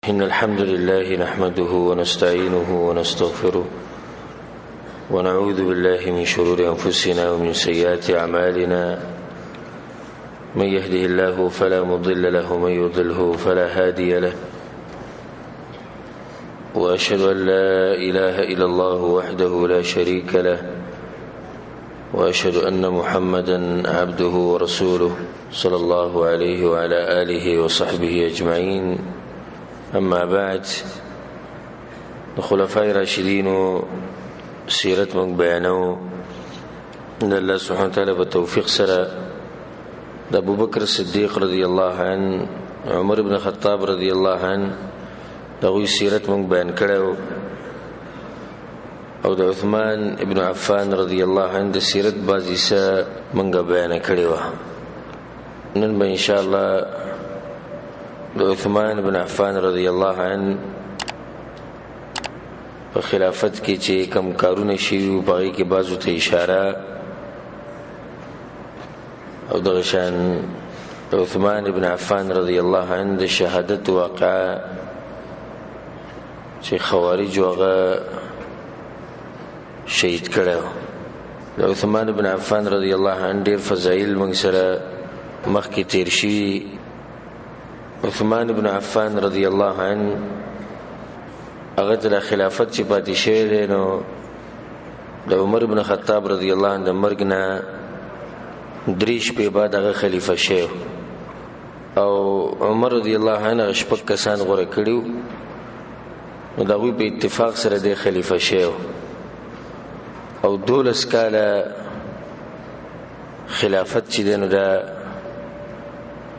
إن الحمد لله نحمده ونستعينه ونستغفره ونعوذ بالله من شرور أنفسنا ومن سيئات أعمالنا، من يهده الله فلا مضل له ومن يضله فلا هادي له، وأشهد أن لا إله إلا الله وحده لا شريك له، وأشهد أن محمدا عبده ورسوله صلى الله عليه وعلى آله وصحبه أجمعين. أما بعد، د خلفای راشدینو سیرت موږ بیانو. د الله سبحانه وتعالی په توفیق سره د ابوبکر صدیق رضی الله عنه، عمر ابن خطاب رضی الله عنه دغه سیرت موږ بیان کړو، او د عثمان ابن عفان رضی الله عنه د سیرت بعضی څه موږ بیان کړی و. نن به ان شاء الله د عثمان بن عفان رضی الله عنه په خلافت کې چې کم کارونه شوي وو، په هغې کې بعضو ته اشاره، او دغه شان د عثمان بن عفان رضی الله عنه د شهادت واقعه چې خوارج هغه شهید کړی. د عثمان بن عفان رضی الله عنه ډېر فضایل موږ سره مخکې تیر شوي. عثمان بن عفان رضی الله عنه هغه ته خلافت چې پاتې شوی دی، نو د عمر بن خطاب رضی الله عنه د مرګ نه درې شپې بعد هغه خلیفه شوی، او عمر رضی الله عنه شپږ کسان غوره کړي، نو د هغوی په اتفاق سره دی خلیفه شوی، او 12 کاله خلافت چې دی نو دا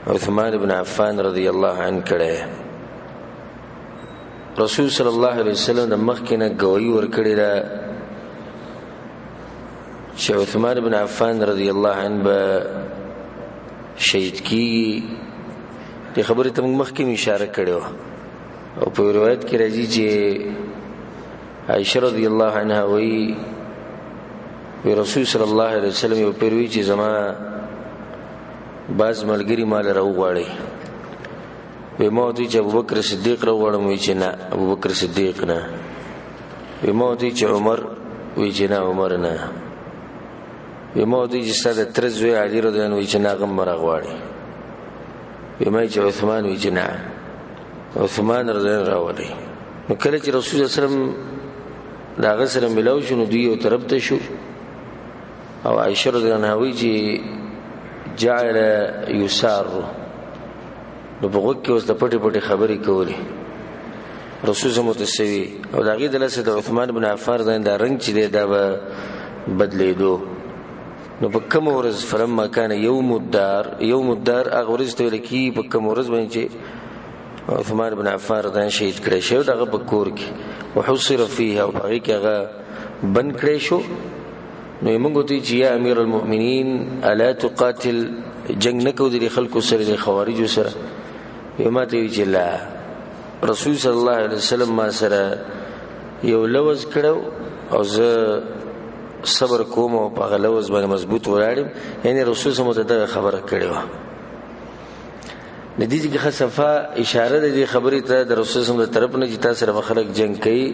عثمان بن عفان رضی الله عنه کړی. رسول صلی الله علیه وسلم د مخکې نه ګواهي ورکړې ده چې عثمان بن عفان رضی الله عنه به شهید کیږي. دې خبرې ته موږ مخکې اشاره کړې وه، او په روایت کې راځي چې عائشه رضی الله عنها وایي، وی رسول صلی الله علیه وسلم یو پیروي چې زما بعض ملګري مال راوغواړي، وی ما ورته چې ابوبکر صدیق راوغواړم، وی چې نه ابوبکر صدیق نه، وی ما ورته چې عمر، وی چې نه عمر نه، وی ما ورته چې ستا د تره زوی علي رضی الله عنه، وی چې نه هغه مې راغواړي، وی ما چې عثمان، وی چې نه عثمان رضی الله عنه راولي. نو کله چې رسول الله صلی الله علیه وسلم د هغه سره ملاو شو، نو دوی یو طرف ته شو، او عائشه رضی الله عنها وایي چې جعل یسار، نو په غوږ کې اوس د پټې پټې خبرې کولې رسول زمو ته سوي، او د هغې د لاسه د عثمان بن عفان رضی الله عنه دا رنګ چې دی دا به بدلېدو. نو په کومه ورځ، فلما کان یوم الدار، یوم الدار هغه ورځ ته ویل کېږي په کومه ورځ باندې چې عثمان بن عفان رضی الله عنه شهید کړی شو، دغه په کور کې وحصر فیها، او په هغې کې هغه بند کړی شو. نو یې موږ ته چې یا امیر المؤمنین الا تقاتل، جنگ نه کوو د خلکو سره، د خوارجو سره. یې ما ته ویل چې لا، رسول صلی الله علیه وسلم ما سره یو لوز کړو او زه صبر کوم او په هغه لوز باندې مضبوط ولاړ یم. یعنې رسول صلی الله علیه وسلم ته دغه خبره کړې وه. د دې ځکه صفا اشاره ده دې خبرې ته د رسول صلی الله علیه وسلم د طرف نه چې تا سره به خلک جنگ کوي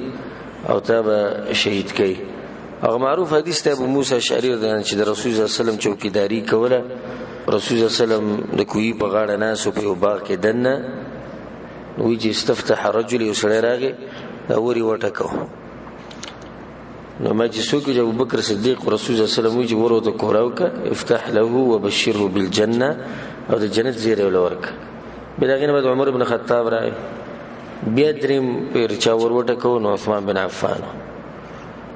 او تا به شهید کوي. هغه معروف حدیث ته ابو موسی اشعري رضی الله عنه چې د رسول صلی الله علیه وسلم چوکیداری کوله، رسول صلی الله علیه وسلم د کوی په غاړه ناست په یو باغ کې دننه، نو وایي چې استفتح رجل، یو سړی راغی دا ور یې وټکاو. نو ما چې څوک چې ابوبکر صدیق رسول صلی الله علیه وسلم وایي چې ور ورته کوراو که افتح له وبشره بالجنه، او د جنت زیری ورله ورکړه. بیا د هغې نه بعد عمر بن خطاب راغی، بیا دریم پیر چا ور وټکاو، نو عثمان بن عفان.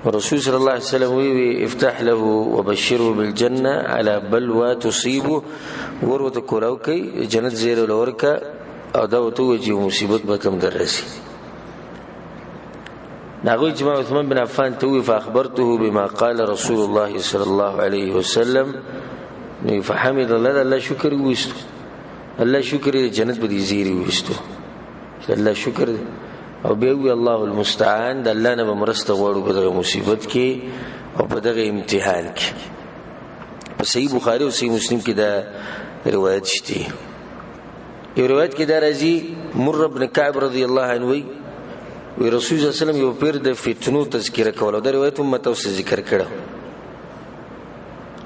رسول صلی الله علیه وسلم وی افتح له وبشره بالجنه على بلوى تصيبه، ور ورته کوراو کوي جنت زیری ورله ورکړه، او دا ورته ووایي چې مصیبت به تم دررسي. هغوی چې ما عثمان بن عفان ته وویل فاخبرته بما قال رسول الله صلی الله علیه وسلم، نو فحمد الله، د الله شکر وویستو، الله شکر یې جنت به دې زیری وویستو، چې الله شکر دی. او بیا وویل الله المستعان، د الله نه به مرسته غواړو په دغه مصیبت کې او په دغه امتحان کې. په صحیح بخاري او صحیح مسلم کې دا روایت شته. یو روایت کې دا راځي، مر بن کعب رضی الله عنه وی وی رسول الله صلی الله علیه وسلم یو پیر د فتنو تذکره کوله. دا روایت هم تاسو ذکر کړو.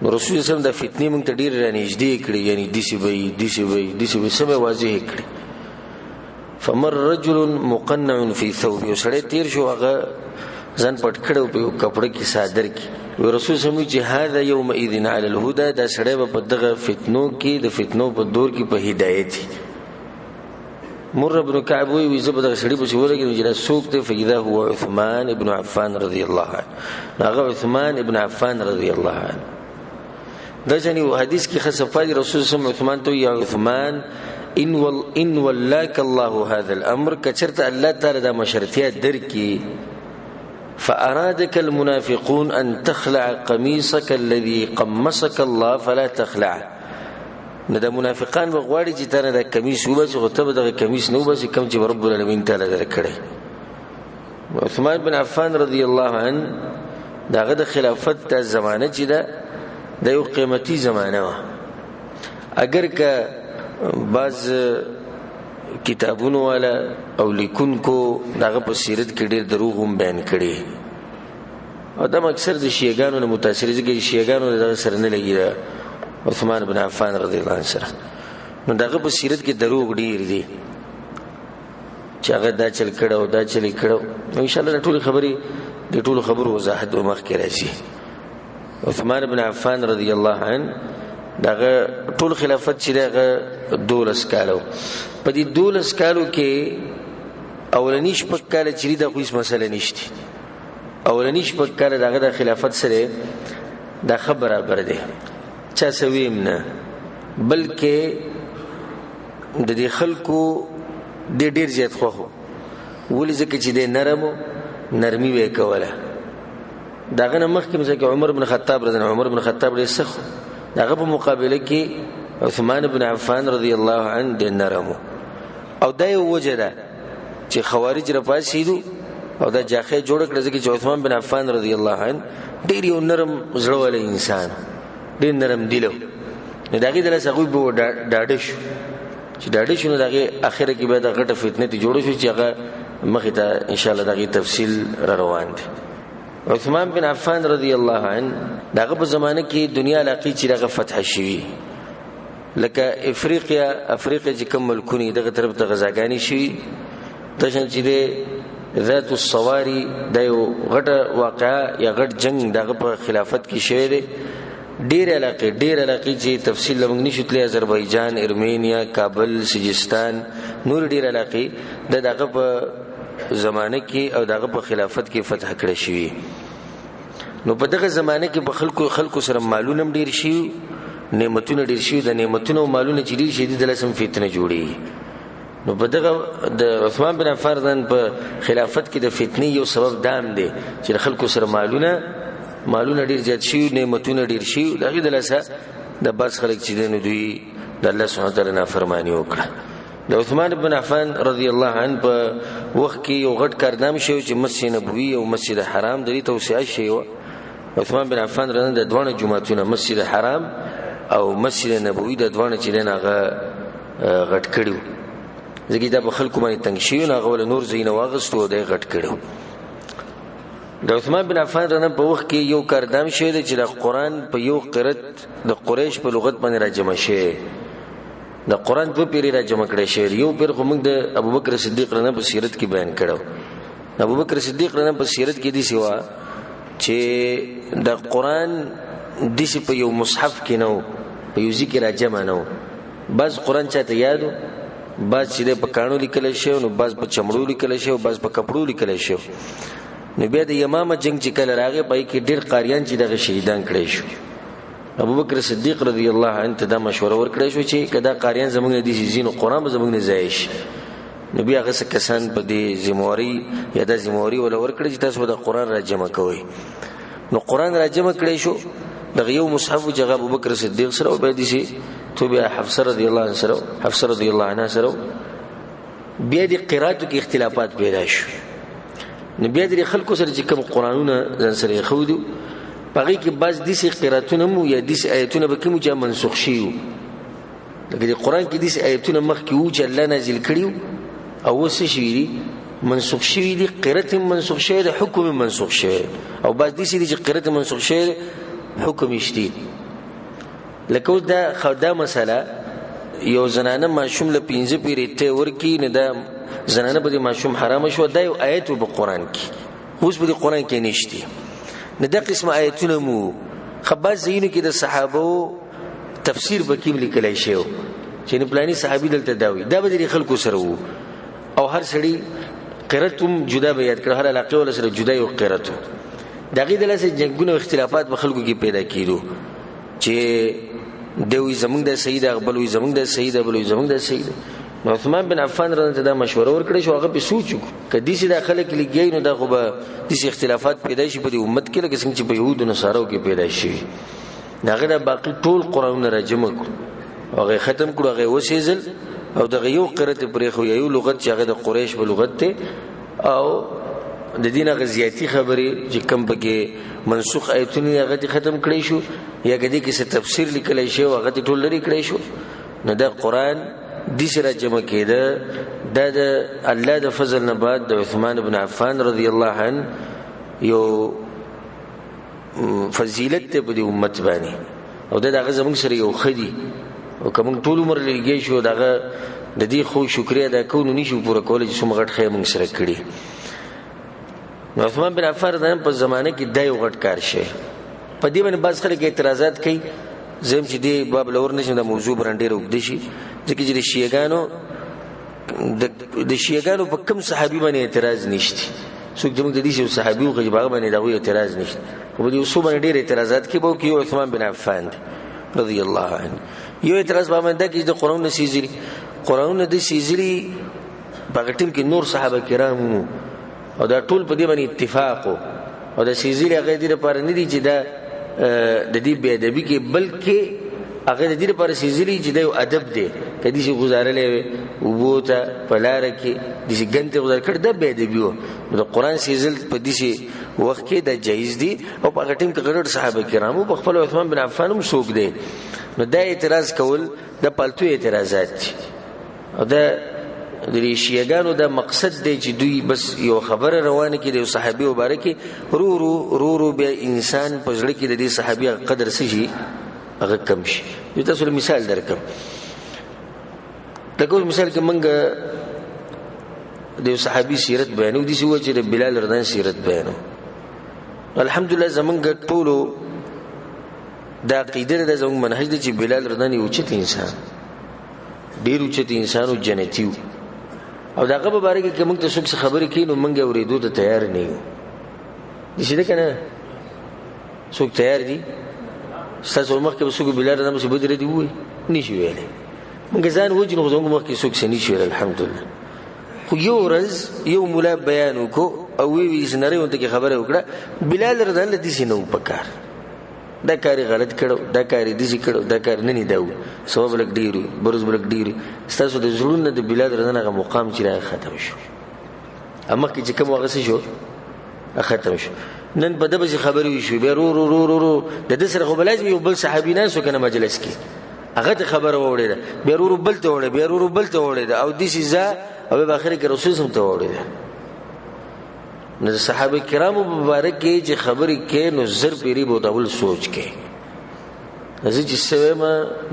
نو رسول الله صلی الله علیه وسلم د فتنې مونږ ته ډیر را نږدې کړې، یعنی دیسی وی دیسی وی دیسی وی سمه واضح کړې. فمر رجل مقنع فی ثوب، یو سړی تیر شو، هغه ځان پټ کړو په یو کپړه کې، صادر کې. وی رسول سمو چې هذا یوم اذن علی الهدى، دا سړی به په دغه فتنو کې، د فتنو په دور کې په هدایت. مر بن کعب وی وی زه به دغه سړي پسې ولګېدم چې دا څوک دی. فاذا هو عثمان ابن عفان رضی الله عنه، هغه عثمان ابن عفان رضی الله عنه. دا ځنې یو حدیث کې ښه صفا دي، رسول سم عثمان ته یا عثمان ان ولاک الله هذا الامر، که چېرته الله تعالی دا مشرتیا درکړي، فأرادك المنافقون أن تخلع قميصك الذي قمصك الله فلا تخلعه. نو دا منافقان به غواړي چې تا نه دا کمیس وباسي، خو ته به دغه کمیس نه وباسي کوم چې رب العالمین تعالی درکړی. عثمان بن عفان رضی الله عنه د هغه د خلافت دا زمانه چې ده، دا یو قیمتي زمانه وه. اگر که بعض کتابونو والا او لیکونکو د هغه په سیرت کې ډېر دروغ هم بیان کړي، او دا اکثر د شیعهګانو نه متاثر ځکه چې شیعهګانو دغه سره نه لګي د عثمان بن عفان رضی الله عنه سره. نو د هغه په سیرت کې دروغ ډېر دي چې هغه دا چل کړی او دا چل یې کړی. نو انشاءالله د ټولې خبرې، د ټولو خبرو وضاحت به مخکې راشي. عثمان بن عفان رضی الله عنه دغه ټول خلافت چې دغه 12 کالو، په دې 12 کالو کې اولنی شپږ کاله چې دا خو هیڅ مسله نشته. اولنی شپږ کاله دغه د خلافت سره دا ښه برابر دی، چا څه ویم نه، بلکې د دې خلکو د ډېر زیات خوښ و. ولې؟ ځکه چې دی نرم و، نرمي به یې کوله. د هغه نه مخکې ځکه عمر بن خطاب رضی الله، عمر بن خطاب ډېر سخت و، د هغه په مقابله کې عثمان بن عفان رضی الله عنه ډېر نرم و. او دا یو وجه ده چې خوارج راپاڅېدو او دا جاخه جوړه کړه، ځکه چې عثمان بن عفان رضی الله عنه ډېر یو نرم زړه والی انسان، ډېر نرم دل و. نو د هغې د لاسه هغوی به ډاډه شو، چې ډاډه شو نو د هغې اخره کې بیا دا غټه فتنه ترې جوړه شو چې هغه مخې ته انشاءالله د هغې تفصیل را روان دی. عثمان بن عفان رضی الله عنه د هغه په زمانه کې دنیا علاقې چې دغه فتح شوي، لکه افریقیا، افریقیا چې کوم ملکونه دغه طرف ته غزاګانې شوي، دا شان چې دی ذات الصواري، دا یو غټه واقعه یا غټ جنګ دغه په خلافت کې شوی دی. ډېر علاقې، ډېر علاقې چې تفصیل له موږ نشو تللی، آذربایجان، ارمینیا، کابل، سجستان، نور ډېر علاقې د دغه په زمانه کې او دغه په خلافت کې فتح کړی شوي. نو په دغه زمانه کې په خلکو سره مالونه هم ډېر شي، نعمتونه ډېر شي. د نعمتونو او مالونه چې ډېر شي، د لسم فتنه جوړي. نو په دغه د عثمان بن عفان په خلافت کې د فتنې یو سبب دام دی چې د خلکو سره مالونه ډېر زیات شي، نعمتونه ډېر شي. د هغې د لاسه د بعض خلک چې دی نو دوی د الله سبحانه وتعالی نافرماني وکړه. د عثمان بن عفان رضی الله عنه په وخت کې یو غټ کاردام شوی چې مسجد نبوي او مسجد حرام د دې توسعه شوې وه. عثمان بن عفان رضی الله عنه د دواړو جوماتونه، مسجد حرام او مسجد نبوي، د دواړو چې دی نو هغه غټ کړي وو، ځکه دا په خلکو باندې تنګ شوي، نو هغه له نور ځایونه واخیستو او دا یې غټ کړي وو. د عثمان بن عفان رضی الله عنه په وخت کې یو کاردام شوی دی چې د قرآن په یو قرت د قریش په لغت باندې راجمع شوی، د قرآن دوه پیرې راجمع کړی شوی دی. یو پیر خو موږ د ابوبکر صدیق رضی الله عنه په سیرت کې بیان کړو. ابوبکر صدیق رضی الله عنه په سیرت کې داسې وه چې د قرآن داسې په یو مصحف کې نه و، په یو ځای کې راجمع نه و. بعض قرآن چاته یاد و، بعض چې دی په کاڼو لیکلی شوی، نو بعض په چمړو لیکلی شوی، بعض په کپړو لیکلی شوی. نو بیا د یمامه جنګ چې کله راغی، په هغې کې ډېر قاریان چې دغه شهیدان کړی شو. ابوبکر صدیق رضی الله عنه ته دا مشوره ورکړی شو چې که دا قاریان زموږ نه دي ځي، نو قرآن به زموږ نه ضایع شي. نو بیا هغه څه کسان په دې ذمهواري یا دا ذمهواري وله ورکړه چې تاسو به د قرآن را جمع کوئ. نو قرآن را جمع کړی شو، دغه یو مصحف چې هغه ابوبکر صدیق سره او بیا داسې تو بیا حفصه رضی الله عنه سره، حفصه رضی الله عنها سره، بیا دې قراتو کې اختلافات پیدا شو. نو بیا دې خلکو سره چې کوم قرآنونه ځان سره ایښودو، په هغې کې بعض داسې قراتونه مو یا داسې آیتونه به کوم چې منسوخ شوي وو. لکه د قرآن کې داسې آیتونه مخکې وو چې الله نازل کړي او اوس څه شوي دي؟ منسوخ شوي دي. قرت هم منسوخ شوی دی، حکم هم منسوخ شوی دی، او بعض داسې دي چې قرت هم منسوخ شوی دی، حکم یې شته. لکه اوس دا مسله، یو زنانه ماشوم له 5 پیرې تی ورکړي، نو دا زنانه به د ماشوم حرامه شوه. دا یو آیت و په قرآن کې، اوس په دې قرآن کې نشته. نو دا قسمه آیتونه مو ښه بعض ځایونو کې د صحابو تفسیر پکې هم لیکلی شوی و چې نو پلاني صحابي دلته دا وایي، دا به د دې خلکو سره وو. او هر سړي قرت هم جدا به یاد کړو، هر علاقې والا سره جدا یو قرت و. د هغې د لاسه جنګونه او اختلافات په خلکو کې پیدا کېدو چې دی وایي زموږ دا صحیح ده، بل وایي زموږ دا صحیح ده، بل وایي زموږ دا صحیح ده. نو عثمان بن عفان رضی الله عنه دا مشوره ورکړې شو، هغه پې سوچ وکړو که داسې دا خلک لګیایي نو دا خو به داسې اختلافات پیدا شي په دې امت کې لکه څنګه چې په یهودو نصارو کې پیدا شوي. نو هغه دا باقي ټول قرآنونه راجمع کړو، هغه یې ختم کړو، هغه یې وسېزل، او دغه یو قرت یې پرېښود، یو لغت چې هغه د قریش په لغت دی، او د دین هغه زیاتي خبرې چې کوم پکې منسوخ آیتونه دي هغه ترې ختم کړی شو، یا که دې کې څه تفسیر لیکلی شوی هغه ترې ټول لرې کړی شو. نو دا قرآن داسې را جمع کېده. دا د الله د فضل نه بعد د عثمان بن عفان رضی الله عنه یو فضیلت دی په دې امت باندې، او دا د هغه زموږ سره یو ښه دي، او که موږ ټول عمر لرګی شو د هغه د دې خو شکریه ادا کوو نو نشو پوره کولی چې څومره غټ خیر موږ سره کړي. نو عثمان بن عفان رضی الله عنه په زمانه کې دا یو غټ کار شوی. په دې باندې بعض خلک اعتراضات کوي، زه هم چې دې باب له ور نه شم، دا موضوع به ډېره اوږده شي، ځکه چې د شیعهګانو په کوم صحابي باندې اعتراض نشته. څوک چې موږ د دې یو صحابي وښیي چې په هغه باندې د هغوی اعتراض نشته، خو په دې څو باندې ډېر اعتراضات کوي. به وکړي یو عثمان بن عفان دی رضی الله عنه، یو اعتراض به باندې دا کوي چې د قرآنونه سېځلي، قرآنونه د سېځلي په هغه ټیم کې نور صحابه کرام وو، او دا ټول په دې باندې اتفاق وو، او د سېځلي هغه دې لپاره نه دي چې دا د دې بې ادبي کې، بلکې هغه د دې لپاره سېځلي چې دا یو ادب دی. که داسې ګزارلی وي اوبو ته په لاره کې داسې ګند ته ګزار کړی، دا بې ادبي وه. نو د قرآن سېځل په داسې وخت کې دا جایز دي، او په هغه ټیم کې غټ صحابه کرام وو، په خپل عثمان بن عفان هم څوک دی. نو دا اعتراض کول دا پالتو اعتراضات دي، او دا د شیعهګانو دا مقصد دی چې دوی بس یو خبره روانه کړي د یو صحابي مبارک، رو رو رو رو بیا انسان په زړه کې د دې صحابي هغه قدر څه شي، هغه کم شي. یو تاسو له مثال درکړم، لکه اوس مثال کې موږ د یو صحابي سیرت بیانو، داسې ووایو چې د بلال رضی الله سیرت بیانو. الحمدلله زمونږ ټولو دا عقیده ده، زمونږ منهج دی چې بلال رضی الله یو اوچت انسان، ډېر اوچت انسان و، جنتي و، او د هغه په باره کې که موږ ته څوک څه خبرې کوي نو موږ یې اورېدو ته تیار نه یو. داسې ده که نه؟ څوک تیار دي؟ ستاسو مخکې به څوک بلال رضی الله عنه بدرې دي ووایي؟ نه شي ویلی. موږ ځان وژنو خو زموږ مخکې څوک څه نه شي ویلی الحمدلله. خو یو ورځ یو ملا بیان وکړو او ویې ویل چې نرۍ غونډه کې خبره وکړه، بلال رضی الله عنه داسې نه و پکار، دا کار یې غلط کړو، دا کار یې داسې کړو، دا کار نه دا و، ثواب لږ ډېر وي، برز به لږ ډېر وي. ستاسو د زړونو نه د بلال رضی الله عنه هغه مقام چې راغی ختم شو، مخکې چې کوم هغه څه شو ختم شو. نن په ده پسې خبرې وشوې، بیا رو رو رو رو رو د ده سره خو به لازم یو بل صحابي ناست و که نه مجلس کې، هغه ته خبره واورېده، بیا رو رو بل ته واورېده، بیا رو رو بل ته واورېده، او داسې ځه او بیا په اخر کې رسول هم ته واورېده. نو د صحابه کرامو په باره کې چې خبرې کوې نو زر پېرې به ورته اول سوچ کوې، زه چې څه وایم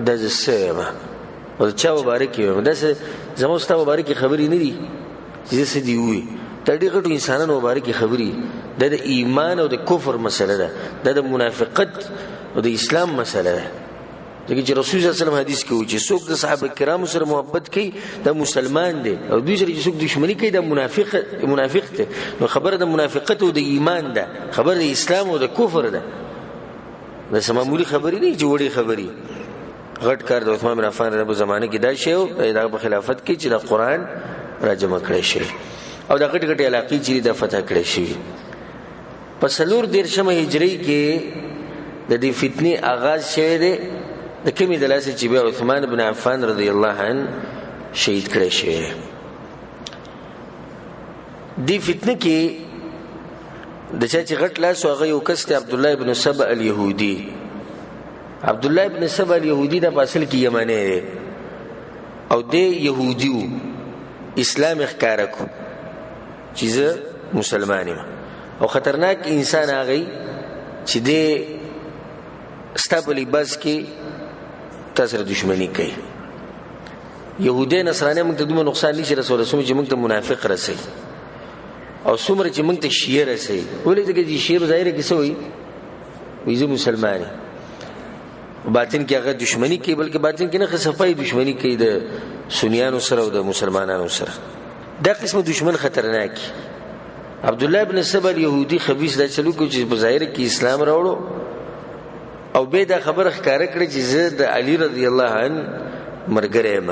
دا زه څه وایم او د چا په باره کې وایم، داسې زما ستا په باره کې خبرې نه دي چې زه څه دي ووایي. دا ډېر غټو انسانانو په باره کې خبرې، دا د ایمان او د کفر مسله ده، دا د منافقت او د اسلام مسله ده. ځکه چې رسول صلی الله علیه وسلم حدیث کې وایي چې څوک د صحابه کرامو سره محبت کوي دا مسلمان دی، او دوی سره چې څوک دښمني کوي دا منافق دی. نو خبره د منافقت او د ایمان ده، خبره د اسلام او د کفر ده، دا څه معمولي خبرې نه چې وړې خبرې. غټ کار د عثمان بن عفان رضی الله زمانه کې دا شی و، د هغه په خلافت کې چې د قرآن را جمع کړی شوی او دا غټې غټې علاقې چې دا فتح کړی شوي. په 34 هجري کې د دې فتنې آغاز شوی دی، د کومې د لاسه چې بیا عثمان بن عفان رضی الله عنه شهید کړی شوی دی. دې فتنه کې د چا چې غټ لاس و هغه یو کس دی، عبدالله بن سبأ الیهودي. عبدالله بن سبأ الیهودي دا په اصل کې یمنی دی، او دی یهودي و، اسلام یې ښکاره کړو چې زه مسلمان یم. او خطرناک انسان هغه چې دی ستا په لباس کې تا سره دښمني کوي. یهودی نصراني موږ ته دومره نقصان نشي رسولی څومره چې موږ ته منافق رسوي او څومره چې موږ ته شیعه رسوي. ولې؟ ځکه چې شیعه په ظاهره کې څه وایي؟ وایي زه مسلمان یم، باطن کې هغه دښمني کوي، بلکې باطن کې نه صفایي دښمني کوي د سنیانو سره او د مسلمانانو سره. دا قسم دښمن خطرناک. عبد الله بن سبا اليهودي خبيث دا چلو کو چې په ظاهر کې اسلام راوړو او به دا خبره ښکاره کړه چې زه د علي رضی الله عنه مرګری یم.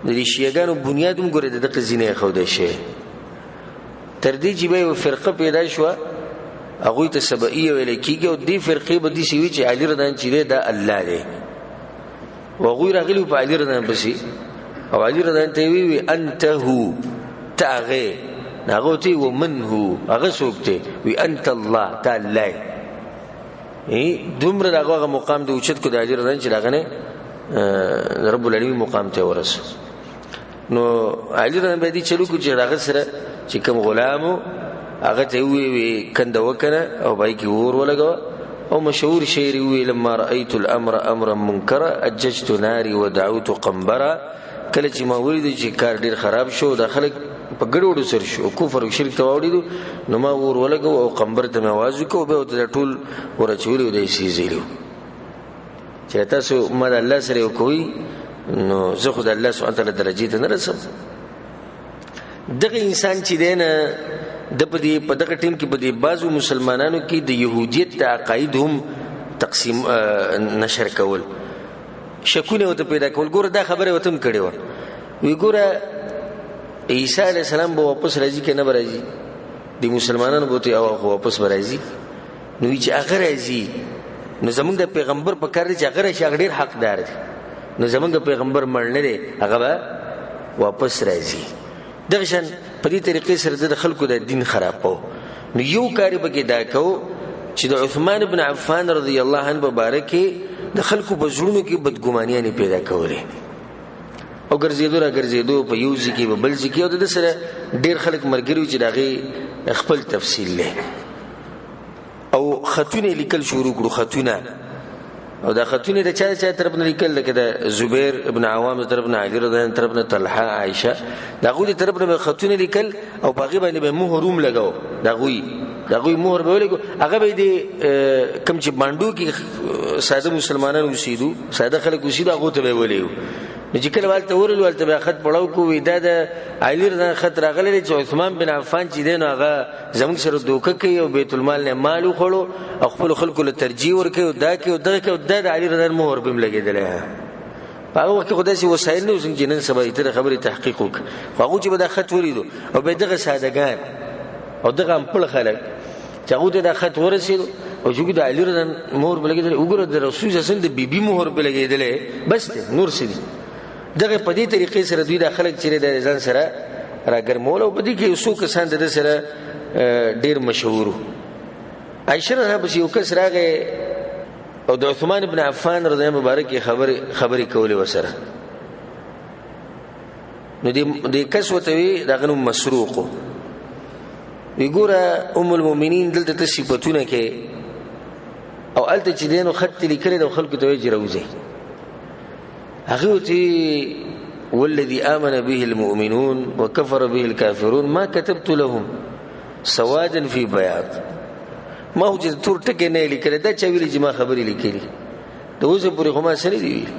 د دې شیعهګانو بنیاد هم ګوره د دغه ځینې ایښودی شوی، تر دې چې بیا یوه فرقه پیدا شوه، هغوی ته سبعیه ویل کېږي، او دې فرقې به داسې وي چې علي رضی الله عنه چې دی دا الله دی، او هغوی راغلي وو په علي رضی الله عنه پسې، او علي رضی الله عنه ته یې وویل انت هو، ته هغه یې. نو هغه ورته وویل ومن هو، هغه څوک دی؟ وي انت الله، ته الله یې. دومره د هغه هغه مقام دی اوچت کړو د علي رضی الله عنه چې د هغه نه رب العالمین مقام ته ورسو. نو علي رضی الله عنه به دې چلو کړو چې هغه سره چې کوم غلام و هغه ته یې وویل کنده وکنه او په هغې کې اور ولګوه. او مشهور شعر یې وویل لما رأیت الامر امرا منکرا اججت ناري ودعوت قنبرا. کله چې ما ولیدو چې کار ډېر خراب شو، دا خلک په ګډوډو سر شو، کفر او شرک ته واوړېدو، نو ما اور ولګو او قنبر ته مې اواز وکړو، بیا ورته دا ټول ور اچولي او دا یې سېځلي وو چې تاسو ما د الله سره یو کوئ، نو زه خو د الله سبحانه وتعالی درجې ته نه رسم. دغه انسان چې دی نه د په دې په دغه ټیم کې په دې بعضو مسلمانانو کې د یهودیت د عقاید هم تقسیم نشر کول، شکونه ورته پیدا کول. ګوره دا خبره ورته هم کړې وه، وی ګوره عیسی علیه السلام به واپس راځي که نه به راځي؟ د مسلمانانو به ورته خو واپس به راځي. نو وی چې هغه راځي نو زمونږ د پیغمبر په کار دی چې هغه راشي، هغه ډېر حقدار دی، نو زمونږ پیغمبر مړ نه دی، هغه به واپس راځي. دغه شان په دې طریقې سره د خلکو د دین خرابو. نو یو کار یې پکې دا کو چې د عثمان بن عفان رضی الله عنه په باره کې د خلکو په زړونو کې بدګمانیانې پیدا کولې، او ګرځېدو را ګرځېدو په یو ځای کې په بل ځای کې، او د ده سره ډېر خلک ملګري وو چې د هغې خپل تفصیل دی. او خطونه یې لیکل شروع کړو، خطونه، او دا خطونه د چا چا طرف نه لیکل، لکه د زبیر ابن عوام د طرف نه، علي رضی الله عنه طرف نه، طلحه، عایشه، د هغوی د طرف نه به خطونه لیکل، او په هغې باندې به مهر هم لګاو، د هغوی مهر به ولګو. هغه به د کوم چې بانډو کې ساده مسلمانان اوسېدو، ساده خلک اوسېدو، هغو ته به یې ولېږو. نو چې کله هلته ورغلو، هلته به خط پړاو کړو، وایي دا د علي رضی الله عنه خط راغلی دی چې عثمان بن عفان چې دی نو هغه زموږ سره دوکه کوي او بیت المال نه مال وخوړو او خپلو خلکو له ترجیح ورکوي او دا کوي او دغه کوي، او دا د علي رضی الله عنه مهر به هم لګېدلی. په هغه وخت کې خو داسې وسایل نه وو څنګه چې نن سبا یې ته د خبرې تحقیق وکړه، خو هغو چې به دا خط ولیدو او بیا دغه سادهګان او دغه امپړ خلک چې هغو ته دا خط ورسېدو او چې د علي رضی الله عنه مهر به لګېدلی، وګوره د رسول صلی الله علیه وسلم د بیبي مهر به لګېدلی، بس دی نور څه دي. دغه په دې طریقې سره دوی دا خلک چې د ځان سره راګرمول، او په دې کې یو څو کسان د ده سره ډېر مشهور وو. عایشه رضی الله عنها پسې یو کس راغی او د عثمان بن عفان رضی الله مبارک یې خبرې کولې ورسره. نو دې کس ورته وی، د هغه نوم مسروق و، وی ګوره ام المؤمنین دلته ته صفتونه کوې او هلته چې دی نو خط یې لیکلی دی او خلکو ته وایي چې راوځئ. هغې ورته وی والذي آمن به المؤمنون وكفر به الكافرون ما كتبت لهم سوادا في بياض. ما خو چې تور ټکی نه لیکلی، دا چا ویلي چې ما خبرې لیکلي؟ د اوسه پورې خو ما څه نه دي ویلي.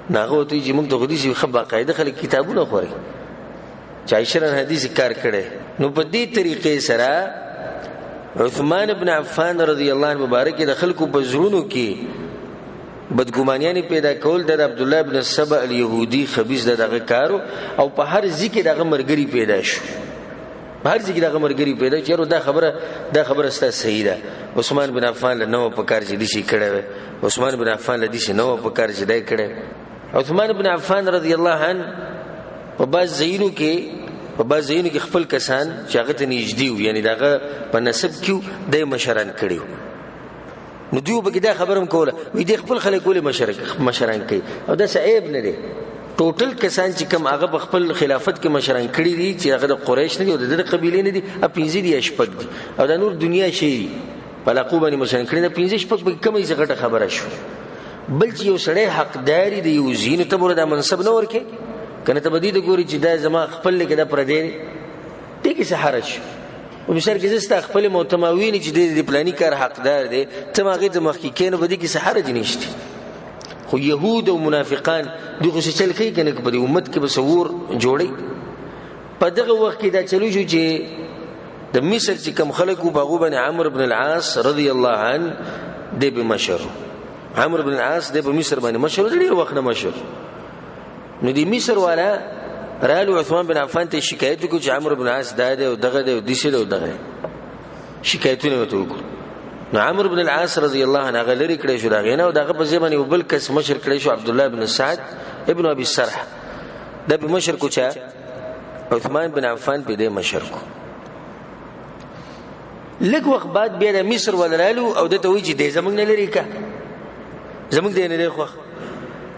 نو هغه ورته وایي چې موږ ته خو داسې ښه باقاعده خلک کتابونه خوري چې عایشه رضی الله عنها کار کړی. نو په دې طریقې سره عثمان بن عفان رضی الله عنه مبارک د خلکو په زړونو کې بدګمانیانې پیدا کول، د عبدالله بن سبا الیهودي خبیث د دغه کارو، او په هر ځای کې دغه ملګري پیدا شو، په هر ځای کې دغه ملګري پیدا شو. یاره دا خبره ستا صحیح ده، عثمان بن عفان له نه وه په کار چې داسې کړی وی، عثمان بن عفان له داسې نه وه په کار چې دا یې کړی. عثمان بن عفان رضی الله عنه په بعض ځایونو کې، په بعض ځایونو کې خپل کسان چې هغه ته نږدې وو، یعنې د هغه په نسب کې وو، دا یې مشران کړي وو. نو دوی به دا خبره هم کوله، وی دې خپل خلک ولې مشران کوي؟ او دا څه عیب نه دی. ټوټل کسان چې کوم هغه په خپل خلافت کې مشران کړي دي چې هغه د قریش نه دي او د دې قبیلې نه دي، 5 دي یا 6 دي، او دا نور دنیا شي دي، په علاقو باندې مشران کړي، دا 5 6 په کومه یې غټه خبره شو. بل چې یو سړی حقداري دی یو ځای، نو ته به دا منصب نه ورکې که نه، ته به دې ته ګورې چې دا زما خپل دی که دا پردی دی، دې کې څه حرج شو. په مثال کې زه ستا خپل معتموینې چې دی د پلاني کار حقدار دی، ته ما هغې ته مخکې کښېنه، په دې کې څه حرج نشته. خو یهود او منافقان دوی خو څه چل کوي که نه، که په دې امت کې به څه اور جوړوي. په دغه وخت کې دا چلو شو چې د مصر چې کوم خلک وو په هغو باندې عمرو بن العاص رضی الله عنه دی به مشر و. عمرو بن العاص دی په مصر باندې مشر و، د ډېر وخت نه مشر. نو د مصر والا رالو عثمان بن عفان ته شکایت وکړو چې عمرو بن العاص دا دی او دغه دی او داسې دی او دغه دی، شکایتونه یې ورته وکړو. نو عمرو بن العاص رضی الله عنه هغه لرې کړی شو د هغې نه، او د هغه په ځای باندې یو بل کس مشر کړی شو، عبدالله بن سعد ابن ابي سرح، دا په مشر کو چا عثمان بن عفان په دې مشر کو. لږ وخت بعد بیا د مصر والا رالو او ده ته وایي چې دی زموږ نه لرې که، زموږ دی نه دی خوښ.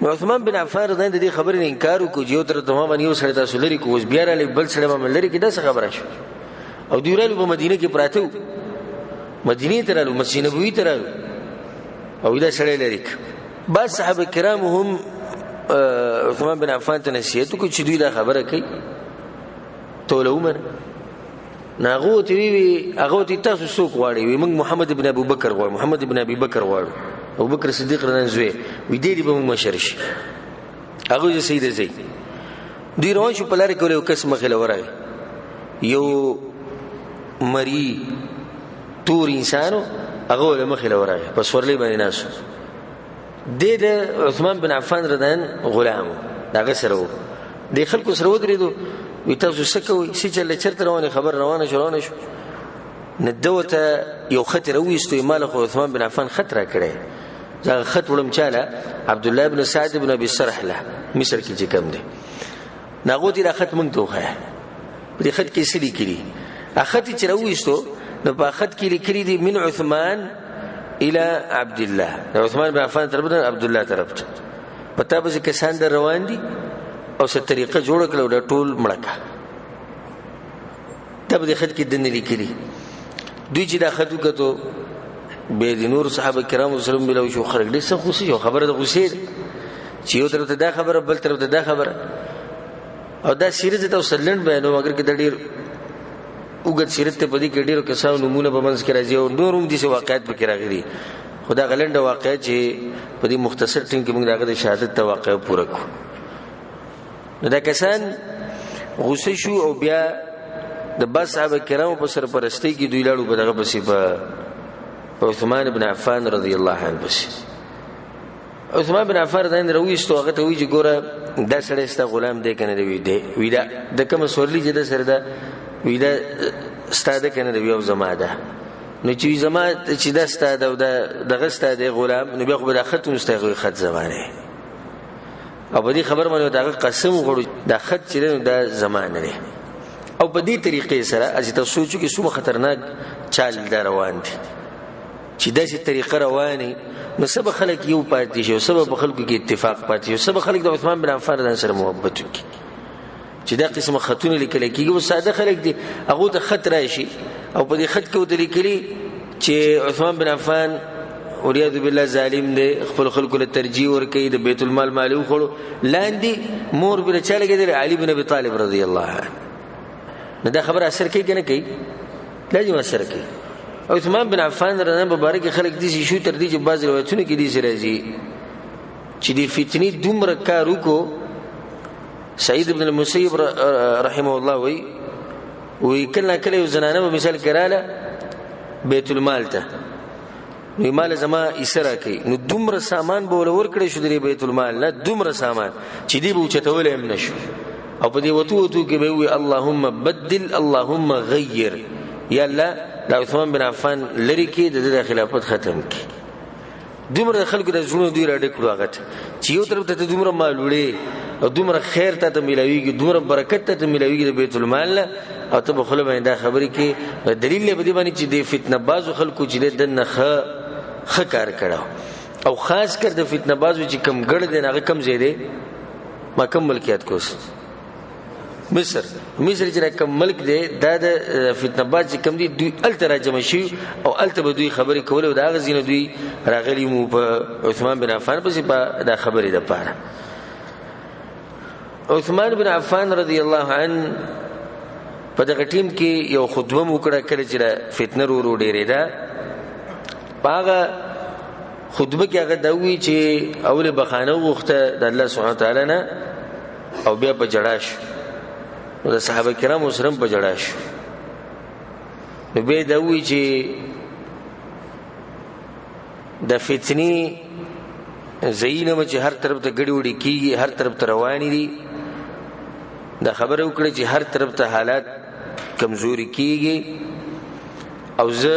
نو عثمان بن عفان رضی الله عنه د دې خبرې نه انکار وکړو چې یو طرف ته ما باندې یو سړی تاسو لرې کړو، اوس بیا راغلی بل سړی ما باندې لرې کړي، دا څه خبره شوه؟ او دوی رالو په مدینه کې پراته وو، مدینې ته رالو، مسجد نبوي ته رالو او دا سړی لرې کړ. بعض صحابه کرام هم عثمان بن عفان ته نصیحت وکړ چې دوی دا خبره کوي ته له ومنه. نو هغه ورته وویل، هغه ورته تاسو څوک غواړئ؟ وایي موږ محمد بن ابو بکر غواړو، محمد بن ابي بکر غواړو، ابو بکر صدیق رضی الله عنه زوی، وایي دی دې به موږ مشر شي. هغه وایي صحیح دی، ځئ. دوی روان شو، په لاره کې یو کس مخې له ورغی، یو مری تور انسان و، هغه له مخې له ورغی، په سورلۍ باندې ناست و. دی د عثمان بن عفان رضی الله عنه غلام و، د هغه سره و. دې خلکو سره ودرېدو، وایي تاسو څه کوئ، څه چل دی، چېرته روان یې؟ خبر روانه شو، روانه شو. نو ده ورته یو خط یې راوویستو، وایي ما له خو عثمان بن عفان خط راکړی، زه هغه خط وړم چا له؟ عبدالله بن سعد بن ابي سرح له، مصر کې چې کوم دی. نو هغه ورته دا خط موږ ته وښیه. په دې خط کې څه لیکلي؟ هغه خط یې چې راوویستو، نو په خط کې لیکلي دي من عثمان الى عبد الله، د عثمان بن عفان طرف ته عبد الله طرف ته. په تا پسې کسان در روان دي او څه طریقه جوړه کړه او دا ټول مړه کړه. دا په دې خط کې دننه لیکلي. دوی چې دا خط وکتو، بیا د نور صحابه کرامو سره ملاو شو، خلک ډېر سخت غوسه شو. خبره د غوسې ده چې یو طرف ته دا خبره، بل طرف ته دا خبره. او دا سیرت زه تاسو سره لنډ بیانوم، اګر که دا ډېر اوږد سیرت دی، په دې کې ډېرو کسانو نومونه په منځ کې راځي او نور هم داسې واقعات پکې راغلي. خو دا هغه لنډه واقعه چې په دې مختصر ټیم کې موږ د هغه د شهادت ته واقعه پوره کړو. نو دا کسان غوسه شو او بیا د بعض صحابه کرامو په سرپرستۍ کې دوی لاړو په دغه پسې، په عثمان بن عفان رضی الله عنه پسې. عثمان بن عفان رضی الله عنه راویستو، هغه ته وایي چې ګوره دا سړی ستا غلام دی که نه دی؟ وایي دی. وایي دا د کومه سورلي چې ده سره ده؟ وایي دا ستا ده که نه دی؟ وایي او زما ده. نو چې وایي زما چې دا ستا ده او دا دغه ستا دی غلام، نو بیا خو به دا خط هم ستا، خط زما دی. او په دې خبر باندې د هغه قسم وخوړو دا خط چې دی نو دا زما نه دی. او په دې طریقې سره چې تاسو سوچ وکړئ څومره خطرناک چال دا روان دی، چې داسې طریقه روانې نو څه به خلک یو پاتې شي او څه به په خلکو کې اتفاق پاتې شي او څه به خلک د عثمان بن عفان رضی الله سره محبت وکړي. چې دا قسم خطونه لیکل کېږي، اوس ساده خلک دي، هغو ته خط راشي او په دې خط کې ورته لیکلي چې عثمان بن عفان والعیاذ بالله ظالم دی، خپل خلکو له ترجیح ورکوي، د بیت المال مال یې وخوړو. لاندې مور به چا لګېدلی؟ علي بن ابي طالب رضی الله عنه. نو دا خبره اثر کوي که نه کوي؟ لازم اثر کوي. عثمان بن عفان رضی الله مبارک خلک داسې شو تر دې چې بعضې روایتونو کې داسې راځي چې دې فتنې دومره کار وکړو. سعید بن المسیب رحمه الله وایي، وایي کله نا کله یو زنانه به مثال کې راله بیت المال ته، نو مال زما ایسه راکوي، نو دومره سامان به ورله ورکړی شو د دې بیت المال نه، دومره سامان چې دې به اوچتولی هم نه شو. او په دې وتو وتو کې به ووایي اللهم بدل اللهم غیر، یا الله دا عثمان بن عفان لرې کړي، د ده د خلافت ختم کړي. دومره د خلکو د زړونو دوی راډک کړو هغه ته چې یو طرف ته ته دومره مال وړې او دومره خیر تا ته میلاویږي، دومره برکت تا ته میلاویږي د بیت المال نه، او ته په خوله باندې دا خبرې کوې. دلیل دی په دې باندې چې د فتنه بازو خلکو چې دی دننه ښه ښه کار کړو. او خاص کر د فتنه بازو چې کم ګړ دی هغه کم ځای دی، ما کم ملکیت کوس مصر. مصر چې کوم ملک دی دا د فتنه باز چې کوم دی دوی هلته راجمع شوي او هلته به دوی خبرې کولې او د هغه ځای نه دوی راغلي مو په عثمان بن عفان پسې په دا خبرې دپاره. عثمان بن عفان رضی الله عنه په دغه ټیم کې یو خطبه مو وکړه کله چې دا فتنه ورو ورو ډېرېده. په هغه خطبه کې هغه دا وویل چې اول بخانه وغوښته د الله سبحانه وتعالی نه او بیا په جړا شو، نو د صحابه کرامو سره هم په جړا شو. نو بیا دا وویل چې د فتنې ځایونه به چې هر طرف ته ګډې وډې کېږي، هر طرف ته روانې دي، دا خبره وکړه چې هر طرف ته حالات کمزوري کېږي او زه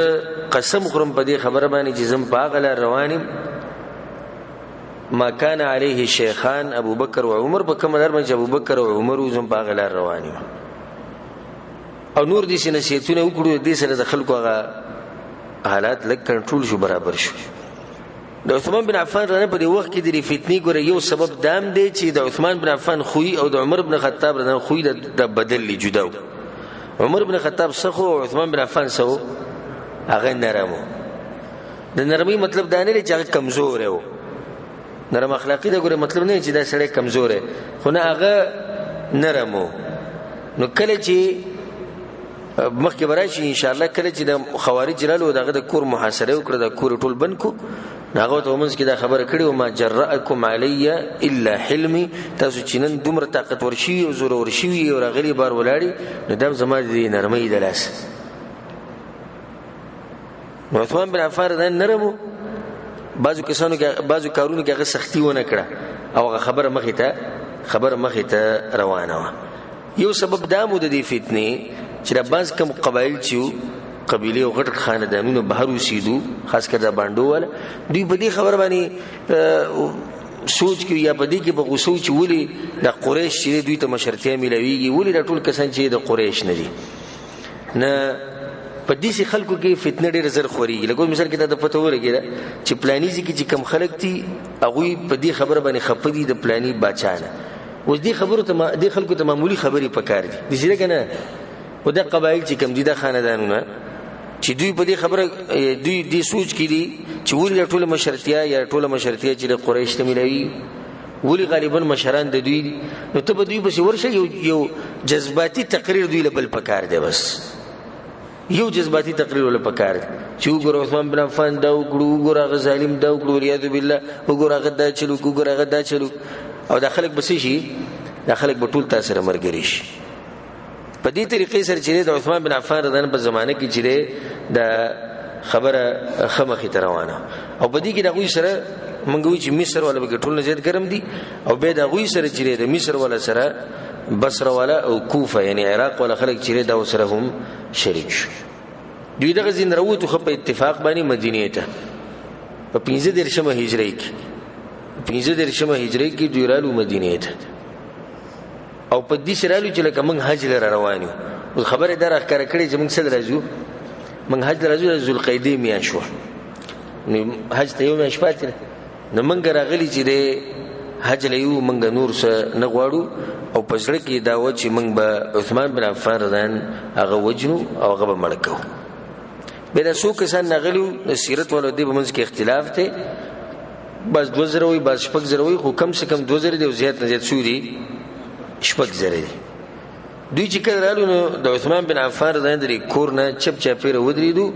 قسم خورم په دې خبره باندې چې زه په هغه لار روان یم ما کان علیه شیخان ابو بکر و عمر، په کومه لار باندې چې ابو بکر او عمر وو زه په هغه لار روان یم. او نور داسې نصیحتونه وکړو، دې سره د خلکو هغه حالات لږ کنټرول شو، برابر شو. د عثمان بن عفان رضی په دې وخت کې د فتنې ګوره یو سبب دام دی چې د عثمان بن عفان خوی او د عمر بن خطاب رضی خوی د بدل لی جدا و. عمر بن خطاب سخو او عثمان بن عفان سو هغه نرم و. د نرمۍ مطلب دا نه دی چې هغه کمزوری و، نرم اخلاقي د ګوره مطلب نه چې دا سړی کمزوری، خو نه هغه نرم و. نو کله چې مخکې به راشي انشاءالله، کله چې د خوارج رالو د هغه د کور محاصره وکړه، د کور ټول بند کړو، نو هغه ورته منځ کې دا خبره کړې وه ما جرأکم علی الا حلمي، تاسو چې نن دومره طاقتور شوي او زورور شوي او راغلي بار ولاړي، نو دا زما د دې نرمۍ د لاسه. نو عثمان بن عفان رضی الله نرم و، بعضو کسانو کې بعضو کارونو کې هغه سختي ونه کړه او هغه خبره مخې ته روانه وه. یو سبب دا مو د دې فتنې چې دا بعض کم قبایل چې وو، قبیلې او غټ خاندانونه بهر اوسېدو، خاص کر دا بانډو والا، دوی په دې خبره باندې سوچ کوي یا په دې کې په غوسه وو چې ولې دا قریش چې دوی ته مشرتیا میلاویږي، ولې دا ټول کسان چې د قریش نه دي. نه په داسې خلکو کې فتنه ډېره زر خورېږي. لکه اوس مثال کې دا د پته ولګېده چې پلاني ځای کې چې کم خلک دي هغوی په دې خبره باندې خفه دي د پلاني باچا نه. اوس دې خبرو ته دې خلکو ته معمولي خبرې پکار دي، داسې ده که نه؟ خو دا قبایل چې کوم دي دا خاندانونه چې دوی په دې خبره دوی دې سوچ کې دي چې ولې دا ټوله مشرتیا یا ټوله مشرتیا چې د قریش ته میلاوي، ولې غالبا مشران د دوی دي، نو ته به دوی پسې ورشه یو جذباتي تقریر دوی له بل پکار دی، بس یو جذباتي تقریر ول پکار دی چې وګوره عثمان بن عفان دا وکړو، وګوره هغه ظالم دا وکړو، والعیاذ بالله، وګوره هغه دا چلو، وګوره هغه دا چلو، او دا خلک به څه شي؟ دا خلک به ټول تا سره ملګري شي. په دې طریقې سره چې د عثمان بن عفان رضی الله په زمانه کې چې د خبره ښه مخې ته روانه، او په دې کې د هغوی سره موږ وایو چې مصر والا به ټول نه زیات ګرم دي، او بیا د هغوی سره چې د مصر والا سره بصره والا او کوفه یعنی عراق والا خلک چې دا سره هم شریک شو. دوی دغه ځین راووتو ښه په اتفاق باندې مدینې ته په 35 هجري کې، 35 هجري کې دوی رالو مدینې ته، او په دې سره رالو چې لکه موږ حج لره روان یو. اوس خبره دا راښکاره کړې چې موږ څه له راځو، موږ حج له راځو، د ذوالقعدې میاشت وه، نو حج ته یو میاشت پاتې ده، نو موږ راغلي چې دی حج له یو، موږ نور څه نه غواړو، او په زړه کې دا وه چې موږ به عثمان بن عفان رضی الله هغه وژنو او هغه به مړ کوو. بیا دا څو کسان راغلي وو، د سیرت والو دې په منځ کې اختلاف دی، بعض 2000 وایي، بعض 6000 وایي، خو کم څه کم 2000 دی او زیات نه زیات څو دي؟ 6000 دي. دوی چې کله رالو نو د عثمان بن عفان رضی الله عنه د کور نه چپ چاپېره ودرېدو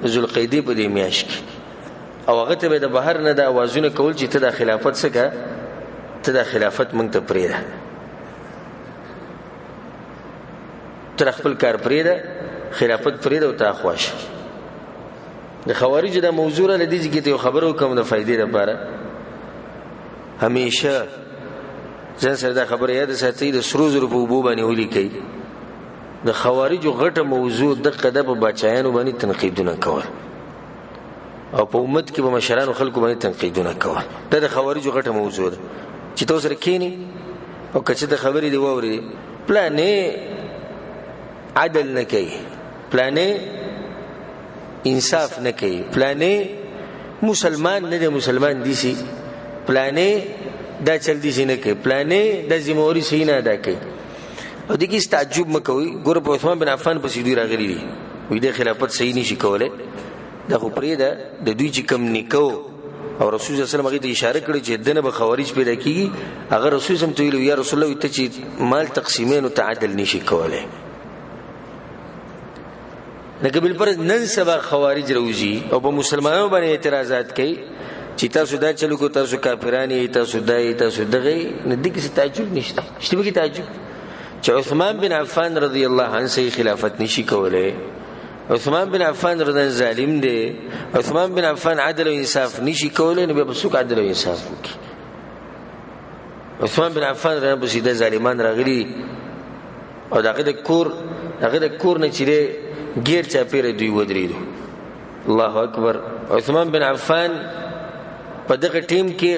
ذوالقعدې په دې میاشت کې، او هغه ته به د بهر نه دا اوازونه کول چې ته دا خلافت څه که، ته دا خلافت موږ ته پرېږده، ته خپل کار پرېږده، خلافت پرېږده او ته اخوا شه. د خوارجو دا موضوع را له دې ځای کې ته یو خبره وکړم د فایدې لپاره. همیشه ځان سره دا خبره یاد ساتئ، د سرو زرو په اوبو باندې ولیکئ، د خوارجو غټه موضوع دقه ده په باچایانو باندې تنقیدونه کول او په امت کې په مشرانو خلکو باندې تنقیدونه کول. دا د خوارجو غټه موضوع ده چې ته سره کښېنې او که چېرته خبرې دې واورې، پلانې عدل نه کوي، پلانې انصاف نه کوي، پلانې مسلمان نه دی، مسلمان دي سي پلانې دا چل دي سي نه کوي، پلانې دا ذمهواري صحیح نه ادا کوي. او دې کې هېڅ تعجب مه کوئ. ګوره په عثمان بن عفان پسې دوی راغلي دي، وایي دی خلافت صحیح نه شي کولی، دا خو پرېږده د دوی چې کوم نیکه و او رسول صلی الله علیه وسلم هغې ته اشاره کړې چې دنه به خوارج پیدا کېږي، هغه رسول صلی الله علیه وسلم ته ویلي یا رسول الله ته چې مال تقسیمې نو ته عدل نه شي کولی. لکه بالفرض نن سبا خوارج راوځي او په مسلمانانو باندې اعتراضات کوي چې تاسو دا چلو کو، تاسو کافران یئ، تاسو دا یئ، تاسو دغه یئ، نو دې کې څه تعجب نشته. شته پکې تعجب چې عثمان بن عفان رضی الله عنه صحیح خلافت نشي کولی، عثمان بن عفان رضی الله ظالم دی، عثمان بن عفان عدل او انصاف نشي کولی، نو بیا به څوک عدل او انصاف وکړي؟ عثمان بن عفان رضی الله پسې دا ظالمان راغلي او د هغه د کور، د هغه د کور نه چې دی ګیر چاپېره دوی ودرېدو. الله اکبر. عثمان بن عفان په دغه ټیم کې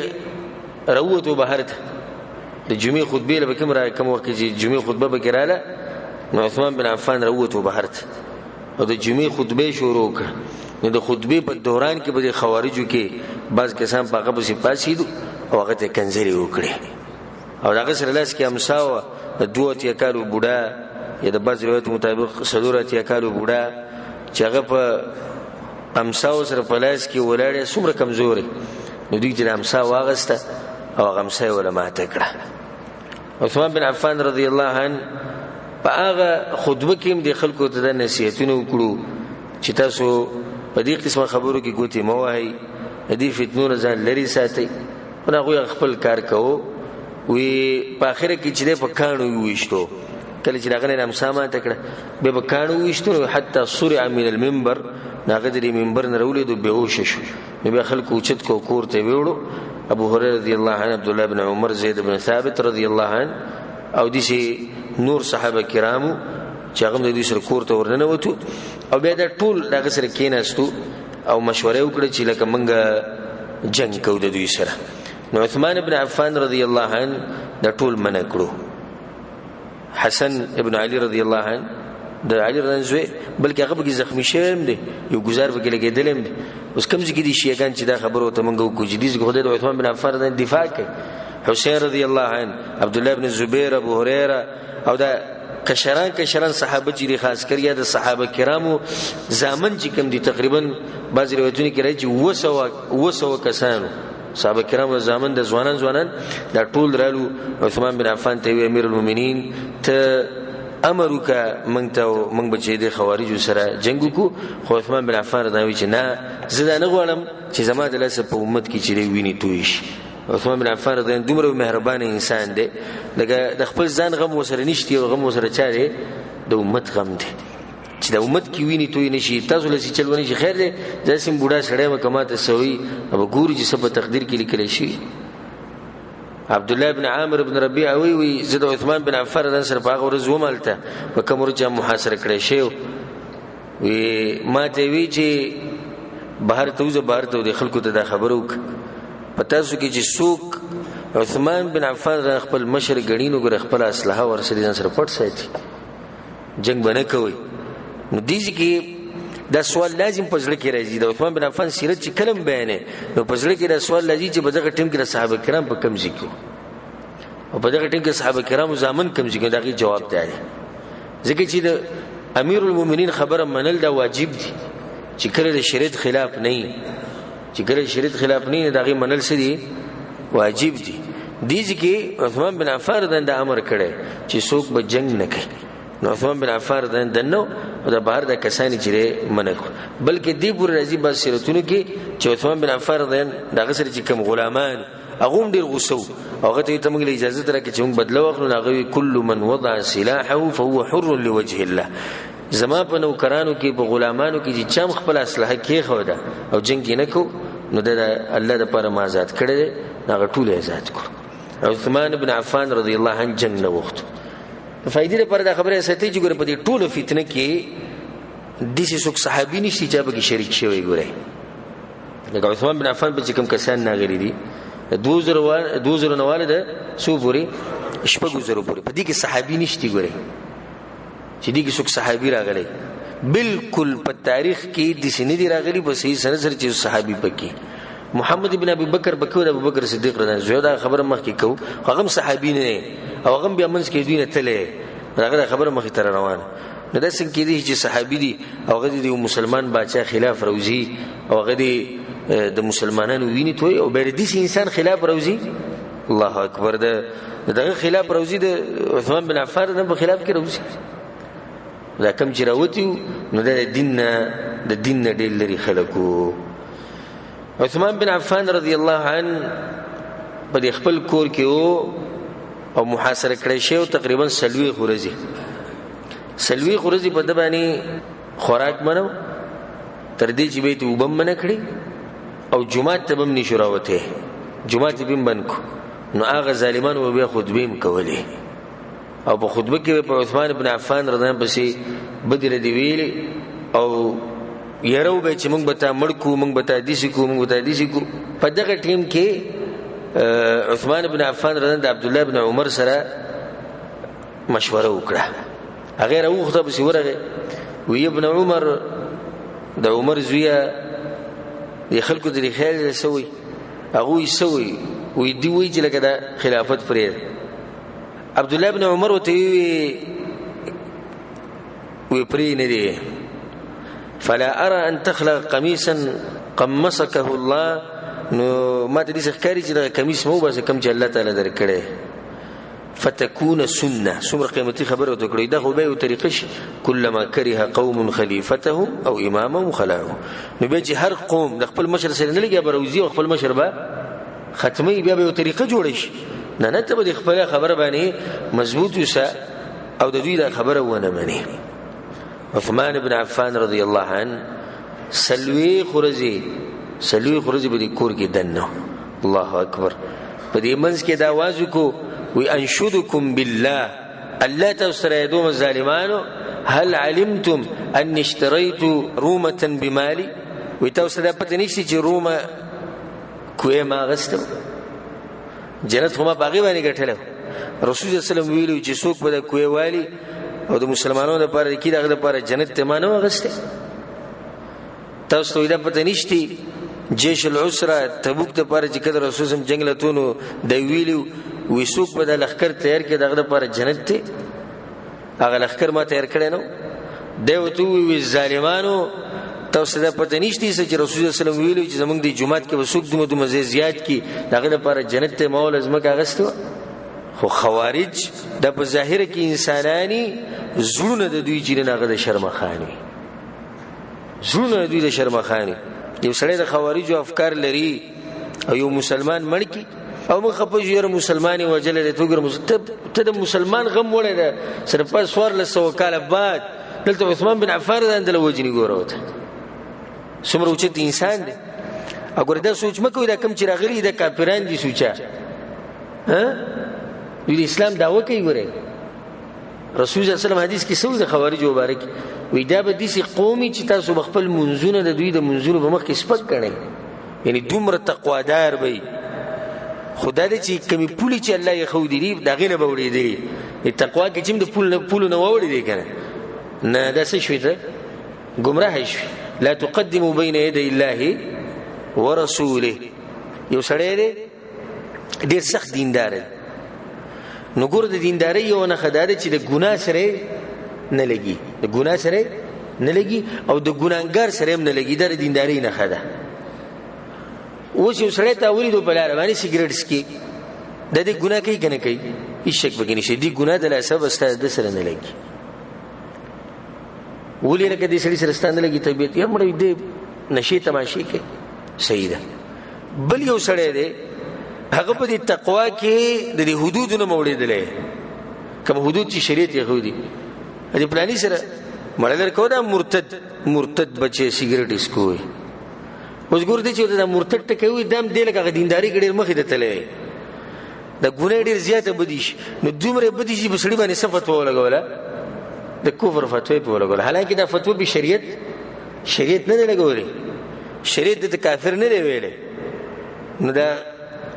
راووتو بهر ته، د جمعې خطبې له به کوم را کوم وخت کې چې جمعې خطبه پکې راله، نو عثمان بن عفان راووتو بهر ته او د جمعې خطبې شروع کړه. نو د خطبې په دوران کې په دې خوارجو کې بعض کسان په هغه پسې پاڅېدو او هغه ته یې کنځلې وکړې او د هغه سره لاس کې امسا وه، د 82 کالو بوډا یا د بعض روایت مطابق 84 کالو بوډا چې هغه په امساو سره په لاس کې ولاړ دی، څومره کمزوری. نو دوی ترې امسا واغسته او هغه امسا یې وله ماته کړه. عثمان بن عفان رضی الله عنه په هغه خطبه کې هم د خلکو ته دا نصیحتونه وکړو چې تاسو په دې قسمه خبرو کې ګوتې مه وهئ، د دې فتنو نه ځان لرې ساتئ. خو هغوی هغه خپل کار کوو. وی په آخره کې چې دی په کاڼو یې وویشتو، کله چې د هغه نه امسا ماته کړه بیا په کاڼو وویشتو، نو حتی صرع من المنبر، د هغه د دې منبر نه راولېدو بېهوښه شو. نو بیا خلکو اوچت کړو کور ته یې ویوړو. ابو هريره رضی الله عنه، عبد الله بن عمر، زید بن ثابت رضی الله عنه او داسې نور صحابه کرامو چې هغه هم د دوی سره کور ته ورننوتو او بیا دا ټول د هغه سره کېناستو او مشوره یې وکړه چې لکه موږ جنګ کوو د دوی سره. نو عثمان بن عفان رضی الله عنه دا ټول منع کړو. حسن ابن علي رضی الله عنه د علي رضی الله زوی، بلکې هغه پکې زخمی شوی هم دی، یو ګزار پکې لګېدلی هم دی. اوس کوم ځای کې دي شیعهګان چې دا خبره ورته موږ وکړو چې دې ځای کې خدای د عثمان بن عفان رضی الله دفاع کوي، حسین رضی الله عنه، عبدالله بن زبیر، ابو هریره او دا کشران کشران صحابه چې دي، خاص کر یا د صحابه کرامو زامن چې کوم دي، تقریبا بعضې روایتونو کې راځي چې 700 کسانو صحابه کرامو زامن د ځوانان ځوانان دا ټول رالو. عثمان بن عفان ته وی امیر المؤمنین ته امر وکړه موږ ته، موږ به چې د خوارجو سره جنګ وکړو. خو عثمان بن عفان رضی الله چې نه، زه دا نه غواړم چې زما د لاسه په امت کې چې دی وینې توی شي. عثمان بن عفان رضی الله دومره مهربان انسان دی، لکه د خپل ځان غم ورسره نشته او غم ورسره چا دی، د امت غم دی چې د امت کې وینې توی نه شي، تاسو له څه چل ونه شي. خیر دی، زه داسې بوډا سړی یم که ماته څه وایي به ګورو چې څه په تقدیر کې لیکلی شي. عبد الله بن عامر بن ربيعه وی وی زه د عثمان بن عفان رضی سره په هغه ورځ وم هلته په کوم ورځ چې محاصره کړی شوی وی، ما ته وی چې بهر ته وځه، بهر ته د خلکو ته دا خبره وکړه، په تاسو کې چې څوک عثمان بن عفان رضی خپل مشر ګڼي نو ګوره خپله اسلحه ورسره ځان سره پټ ساتي، جنګ به نه کوئ. نو دې ځای کې دا سوال لازم په زړه کې راځي، د عثمان بن عفان سیرت چې کله هم بیانوي نو په زړه کې دا سوال راځي چې په دغه ټیم کې د صحابه کرام په کوم ځای کې او په دغه ټیم کې صحابه کرامو زامن کوم ځای کې، د هغې جواب دا دی. ځکه چې د امیر المؤمنین خبره منل دا واجب دي چې کله د شریعت خلاف نه وي، چې کله د شریعت خلاف نه وي د هغې منل څه دي؟ واجب دي. دې ځای کې عثمان بن عفان رضی الله امر کړی چې څوک به جنګ نه کوي. نو عثمان بن عفان رضی الله دننه او د بهر د کسان چې دی منع کړو. بلکې دې پورې راځي بعض سیرتونو کې چې عثمان بن عفان رضی الله د هغه سره چې کوم غلامان هغه هم ډېر غوسه وو، هغه ته یې ته موږ له اجازه راکړه چې موږ بدله واخلو. نو هغه وایي کل من وضع سلاحه فهو حر لوجه الله، زما په نوکرانو کې په غلامانو کې چې چا هم خپله اسلحه کېښوده او جنګ یې نه کو نو دا د الله دپاره ما ازاد کړی دی، نو هغه ټول یې ازاد کړو. عثمان بن عفان رضی الله عنه جنګ نه غوښتو. د فایدې لپاره دا خبره ساتي چې ګوره په دې ټولو فتنه کې داسې څوک صحابي نشته چې پکې شریک شوی. ګوره لکه عثمان بن عفان په چې کوم کسان ناغلي دي 2000 نه واله د څو پورې 6000 پورې، په دې کې صحابي نشته. ګوره چې دې کې څوک صحابي راغلی بالکل په تاریخ کې داسې نه دي راغلي په صحیح سند سره چې صحابي پکې. محمد ابن ابي بکر بکر ابو بکر صدیق رضی الله عنه دا خبره مخکې کو، هغه صحابي نه او هغه بیا منځ کې دوی نه تللی، هغه خبره مخکې تر روانه. نو دا څنګه کېدای چې صحابي دي او هغه د مسلمان باچا خلاف روزي او هغه د مسلمانانو ویني توی او بیا د داسې انسان خلاف روزي؟ الله اکبر. د دغه خلاف روزي، د عثمان بن عفان د په خلاف کې روزي. دا کم چې راوتي نو دا د دین نه، د دین نه ډېر لرې خلک وو. عثمان بن عفان رضی الله عنه په دې خپل کور کې و او محاصره کړی شوی و تقریبا 40 ورځې. 40 ورځې په ده باندې خوراک منو، تر دې چې به یې اوبه هم منع کړې او جومات ته به هم نشو راوتی، جومات یې به هم بند کړو. نو هغه ظالمانو به بیا خطبې هم کولې او په خطبه کې به په عثمان بن عفان رضی الله عنه پسې بدې ردې ویلې او یرو به چې موږ به تا مړ کړو، موږ به تا داسې کړو، موږ به تا داسې کړو. په دغه ټیم کې عثمان بن عفان رضی الله عنه د عبدالله بن عمر سره مشوره وکړه. هغه راوغوښته، پسې ورغی، وی ابن عمر، د عمر زویه، دې خلکو ته دې خیال دی څه وایي؟ هغوی څه وایي؟ وایي دوی وایي چې لکه دا خلافت پرېږده. عبدالله بن عمر ورته وویل، وی پرې نه دی. فلا ارى ان تخلق قميصا قمصكه الله. نو ما ته داسې ښکاري چې دغه قمیص مه وباسه کوم چې الله تعالی درکړی. فتكون سنة. څومره قیمتي خبره ورته کړې. دا خو بیا یو طریقه شي، کلما کره قوم خلیفتهم او امامهم خلعوه. نو بیا چې هر قوم د خپل مشر سره نه لګي، بیا به راوځي او خپل مشر به ختموي، بیا به یو طریقه جوړه شي. نه نه، ته به د خپله خبره باندې مضبوط اوسه او د دوی دا خبره ونه منې. عثمان بن عفان رضی الله عنه 40 ورځې، 40 ورځې په دې کور کې دننه. الله اکبر. په دې منځ کې دا اواز وکړو، وی انشدکم بالله، الله تاسو سره یادوم ظالمانو، هل علمتم اني اشتريت رومة بمالي؟ وی تاسو ته دا پته نشته چې رومه کوی ما اخیسته، جنت خو ما په هغې باندې ګټلی. رسول الله صلی الله علیه وسلم ویلي چې څوک به د کوی والي او د مسلمانانو دپاره کي د هغه دپاره جنت ته ما نه واخیستی. تاسو ته دا پته نشته جیش العسره تبوک دپاره چې کله رسول صلی الله علیه وسلم جنګ له تلو، دی ویلي وی څوک به دا لښکر تیار کړي د هغه دپاره جنت دی، هغه لښکر ما تیار کړی نه. دی ورته وویل، وی ظالمانو تاسو ته دا پته نشته چې رسول الله صلی الله علیه وسلم ویلي چې زموږ د جومات کې به څوک دومره دومره ځای زیات کړي، د هغه دپاره جنت ته ما وله ځمکه اخیستې وه. خو خوارج دا په ظاهره کې انساناني زړونه د دوی چې نن هغه د شرمخان وي، زړونه د دوی د شرمخان وي. یو سړی د خوارجو افکار لري او یو مسلمان مړ کړي او موږ خپه شو، یاره مسلمان یې وژلی دی، ته وګوره ته د مسلمان غم وړی دی. سره پس 1400 کاله بعد دلته عثمان بن عفان رضی الله عنه وژني. ګوره ورته څومره اوچت انسان دی. او ګوره دا سوچ مه کوئ دا کوم چې راغلي دا کافران دي، سوچه ها دوی د اسلام دعوه کوي. ګورئ رسول الله صلی الله علیه وسلم حدیث کې څه وایي د خوارجو مبارک؟ وایي دا به داسې قوم وي چې تاسو به خپل منځونه د دوی د منځونو په مخ کې سپک ګڼئ، یعنې دومره تقوادار به وي. خو دا دی چې کومې پولې چې الله یې ښودلي دي د هغې نه به وړېدلي. د تقوا کې چې هم د پولو نه واوړېدې که نه، نه دا څه شوې، ته ګمراه شوې. لا تقدموا بین یدی الله ورسوله. یو سړی دی ډېر سخت دیندار دی، نو ګوره د دیندارۍ یوه نښه دا ده چې د ګناه سره نه لګي، د ګناه سره نه لګي او د ګناهګار سره هم نه لګي. دا د دیندارۍ نښه ده. اوس یو سړی تا ولیدو په لاره باندې سګرټ څکي، د دې ګناه کوي که نه کوي؟ هېڅ شک پکې نشته، دې ګناه د لاسه به ستا د سره نه لګي. ولې لکه دې سړي سره ستا نه لګي طبیعت، یا مړی دې نشې تماشې کوي، صحیح ده. بل یو سړی دی هغه په دې تقوا کې د دې حدودو نه موړېدلی، کوم حدود چې شریعت یې ښودي، دې پلاني سره مړی لرې کوه، دا مرتد بچی سګرټ څکوي. اوس ګور دی چې دا مرتد ټکی وي، دا هم دی لکه هغه دینداري کې ډېر مخې ته تللی، دا ګناه ډېر زیاته بدي شي. نو دومره بدي شي په سړي باندې څه فتوا ولګوله؟ د کفر فتوا یې پرې ولګوله. حالانکه دا فتوا به شریعت نه دی لګولی، شریعت ده ته کافر نه دی ویلی. نو دا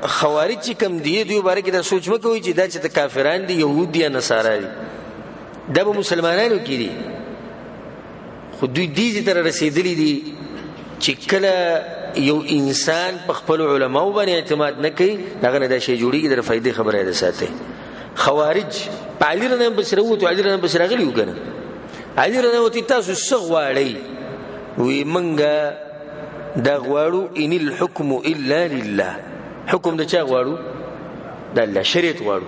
خوارج چې کوم دي دوی باره کې دا سوچ مه کوئ چې دا چې ته کافران دي، یهود دي یا نصارا دي، دا به مسلمانانو کې دي. خو دوی دې ځای ته رسېدلي دي چې کله یو انسان په خپل علماو باندې اعتماد نه کوي، هغه نه دا شی جوړیږي. در فائدې خبره ده ساته. خوارج په علي رضی الله بس وروته، علي رضی الله بس راغلی وکنه، علي رضی الله تاسو څه غواړئ؟ وی منګه دا غواړو ان الحكم الا لله. حکم د چا غواړو؟ د الله. شریعت غواړو.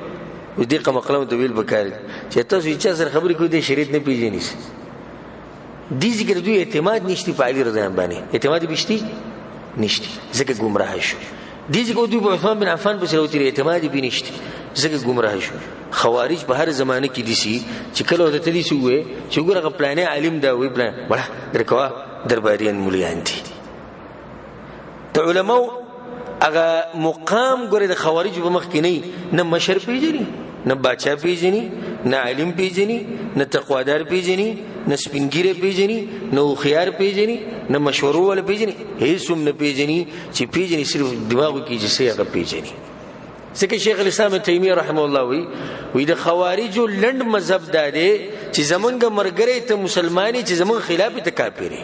دې قم قلم ته ویل پکار چې تاسو یې چا سره خبرې کوئ، د شریعت نه پیژنئ. دې ذکر دوی اعتماد نشتی په علي رضی الله باندې، اعتماد بشتي نشتی، ځکه گمراه شو. دې ځکه دوی په عثمان بن عفان پسې راوتلي، اعتماد یې نشتی، ځکه گمراه شو. خوارج په هر زمانه کې دي چې کله ورته دي چې وې چې وګوره هغه پلانې عالم دا وی پلان وړه درکوه، درباریان مولیان دي. د علماو هغه مقام ګوره د خوارج په مخ کې نه، نه مشر پیژني، نه باچا پیژني، نه عالم پیژني، نه تقوادار پیژني، نه سپینګیره پیژني، نه هوښیار پیژني، نه مشورو والا پیژني، هیڅ هم نه پیژني. چې پیژني صرف دماغو کې چې څه هغه پیژني. ځکه شیخ الاسلام تیمیه رحمه الله وی وی د خوارجو لنډ مذهب دا دی چې زمونږ مرګری ته مسلمانی، چې زمونږ خلاف ته کافری.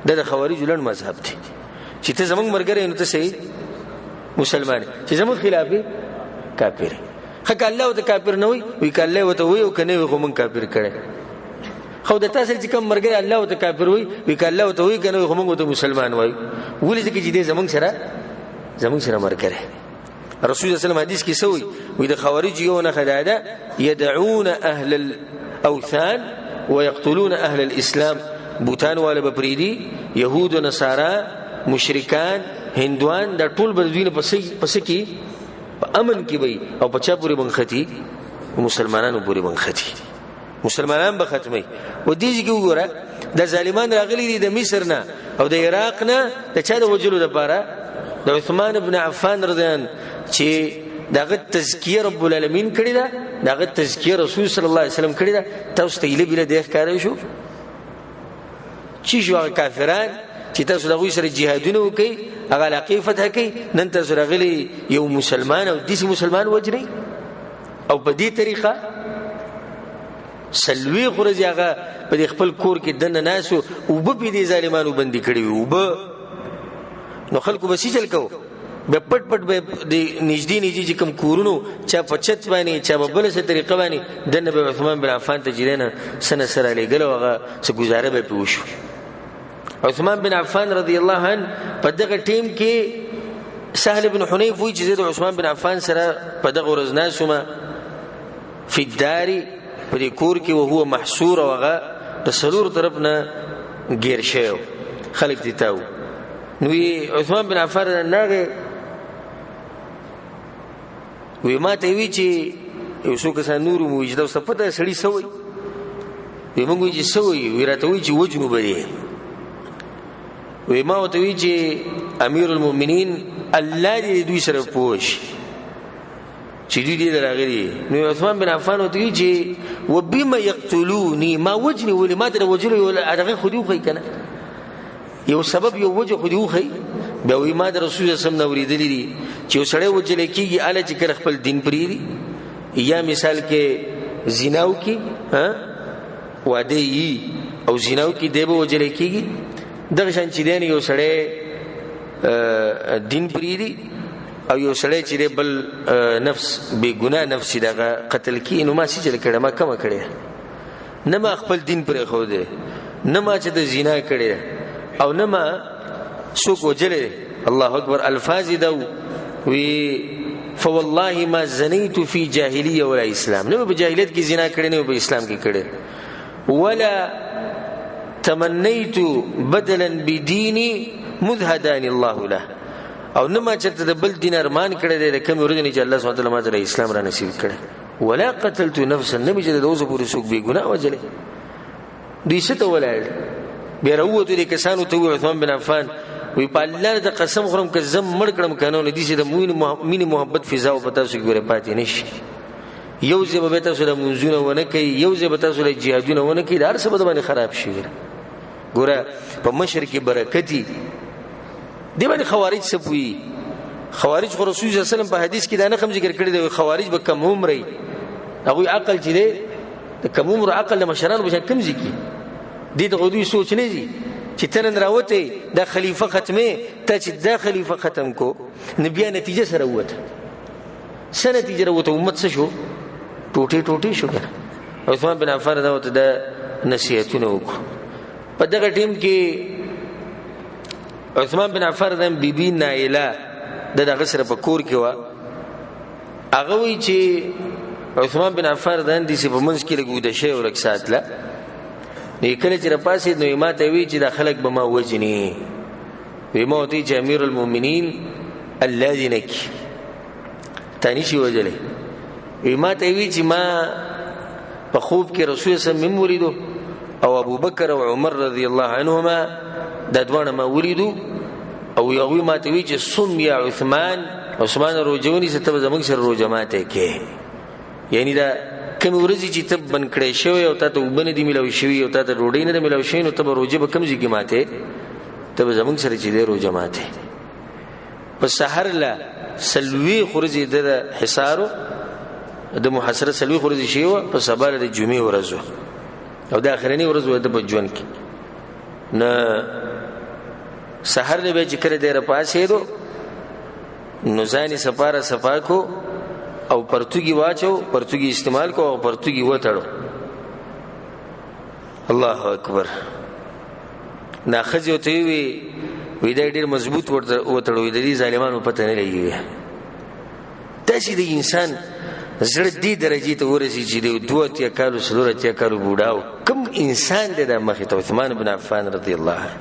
دا د خوارجو لنډ مذهب دی چې ته زمونږ مرګری نو ته صحیح مسلمان، چې زمونږ خلاف کافر. خکه الله ته کافر نه وي، وی کله الله ته وي او کنه وي خو مونږ کافر کړي. خو د تاسو چې کوم مرګری الله ته کافر وي، وی کله الله ته وي کنه وي خو مونږ ته مسلمان وي. ولې؟ ځکه چې دې زمونږ سره مرګری. رسول الله صلی الله علیه وسلم حدیث کې سوی وی د خوارج یو نه خدای يدعون اهل الاوثان ويقتلون اهل الاسلام. بوتان والا بپریدي، يهود و نصارا، مشرکان، هندوان، دا ټول به دوی نه پس کې په امن کې وي، او په چا پورې بنختی؟ مسلمانانو پورې بنختی، مسلمانان به ختمي. و دې کې وګوره د ظالمان راغلي دي د مصر نه او د عراق نه، د چا د وجلو لپاره؟ د عثمان ابن عفان رضی الله چې دغه تزکیه رب العالمین کړی ده، دغه تزکیه رسول صلی الله علیه وسلم کړی ده. تاسو ته یې بل د ښکارې شو چې شو هغه کافران چې تاسو دغه سره جهادونه وکي، هغه علاقې فتح کوي، نن تاسو راغلي یو مسلمان او دیس مسلمان وجري. او په دې طریقه سلوي خورځي هغه په خپل کور کې دنه ناسو او په دې ظالمانو بندي کړی وي وب. نو خلکو به چل کو به پټ پټ به د نږدې نږدې چې کوم کورونو چا په چت باندې، چا په بل څه طریقه باندې دنه به عثمان بن عفان ته چې دنه سنه سره لګل، هغه څه گزاره به پیوشو. عثمان بن عفان رضی الله عنه په دغه ټیم کې سهل بن حنیف وی چې د عثمان بن عفان سره په دغه ورځ ناسومه فی الدار په دې کور کې، وهو محصور، او هغه د څلور طرف نه ګیر شوی، خلک دي تاو. نو عثمان بن عفان ناغه وی ما ته وی چې یو څو کسان نور مو چې دا څه پته سړی سوی وی موږ چې سوی وی راته وی چې وجنو به وی. ما ته وی چې امیر المؤمنین الله دې دوی سره پوش چې دوی دې راغلي. نو عثمان بن عفان ته وی چې وبما يقتلوني، ما وجني ولې؟ ما ته وجلو یو هغه خو دی خو کنه یو سبب یو وجه خو دی وخی. بیا وی ما د رسول الله صلی الله علیه وسلم اوریدلی دي چې یو سړی وجل کیږي اله چې کله خپل دین پریری، یا مثال کې زیناو کې ها واده یي او زیناو کې دی به وجل کیږي. دغه شان چې دین یو سړی دین پریری او یو سړی چې بل نفس بے ګناه نفس دغه قتل کی. نو ما څه چل کړه، ما کم کړه نه، ما خپل دین پرې خو دی نه، ما چې د زنا کړی او نه ما څوک وجلې. الله اکبر، الفاظ دا وی فوالله ما زنیت فی جاهلیه ولا اسلام، نه په جاهلیت کې زنا کړې نه په اسلام کې کړې، ولا تمنیت بدلا بدیني مذ هداني الله له، او نه ما چرته د بل دین ارمان کړی دی د کوم ورځې نه چې الله سبحانه وتعالی ما ته اسلام را نصیب کړی، ولا قتلت نفسا، نه مې چې د اوسه پورې څوک بې ګناه وژلی. دوی څه ته ولاړ بیا راووتو دې کسانو ته وویل عثمان بن عفان وی په الله د قسم خورم که زه مړ کړم که نه، نو داسې د مینې محبت فضا به تاسو کې ګوره پاتې نه شي. یو ځای به تاسو له مونځونه ونه کوي، یو ځای به تاسو له جهادونه ونه کوي، د هر څه به باندې خراب شي. ګوره په مشر کې برکتي دی باندې خوارج څه پوي. خوارج خو رسول الله صلی الله علیه وسلم په حدیث کې دا نه خم ذکر کړی دی، خوارج به کم عمر وي، هغوی عقل چې دی د کم عمر عقل د مشرانو په شان کم ځي کی دې ته خو دوی سوچ نه ځي. چې ته نن راوتې دا خلیفه ختمې، ته چې دا خلیفه ختم کو نو بیا نتیجه سره ووته. څه نتیجه راووته؟ امت څه شو؟ ټوټې ټوټې شو که نه. عثمان بن عفان دا ورته دا نصیحتونه وکړو. په دغه ټیم کې عثمان بن عفان د بیبي نایله د دغه سره په کور کې وه. هغه وایي چې عثمان بن عفان د داسې په منځ کې لږ اوده شوی و لږ ساعت له، نو یې کله چې راپاڅېد نو یې ما ته وایي چې دا خلک به ما وژني. وایي ما ورته وایي چې امیر المؤمنین الله دې نه کړي، تا نه شي وژلی. وایي ما ته وایي چې ما په خوب کې رسول صلی الله علیه وسلم ولیدو او ابوبکر او عمر رضی الله عنهما دا دواړه ما ولیدو، او هغوی ما ته وایي چې صم یا عثمان، عثمان روژه ونیسه، ته به زموږ سره روژه ماتی کې. یعنی دا کومې ورځې چې ته بند کړی شوی او تا ته اوبه نه دي میلاو شوي او تا ته ډوډۍ نه ده میلاو شوې، نو ته به روژه به کوم ځای کې ماتې؟ ته به زموږ سره چې دی روژه ماتې. په سحر له څلوېښت ورځې د حصارو د محاصره څلوېښت ورځې شوې وه، په سبا له د جمعې ورځ وه او د اخرنۍ ورځ وه د په ژوند کې. نه سحر له بیا چې کله دی راپاڅېدو نو ځان یې سپاره صفا کو او پرتوګي واچو، پرتوګي استعمال کو او پرتوګي وتړو. الله اکبر. دا ښځې ورته وویل، وایي دا ډېر مضبوط وتړو، وایي د دې ظالمانو پته نه لګي. داسې د انسان زړه دې درجې ته ورسي چې د 82 کالو 84 کالو بوډا و، کوم انسان دی دا مخې ته عثمان بن عفان رضی الله عنه.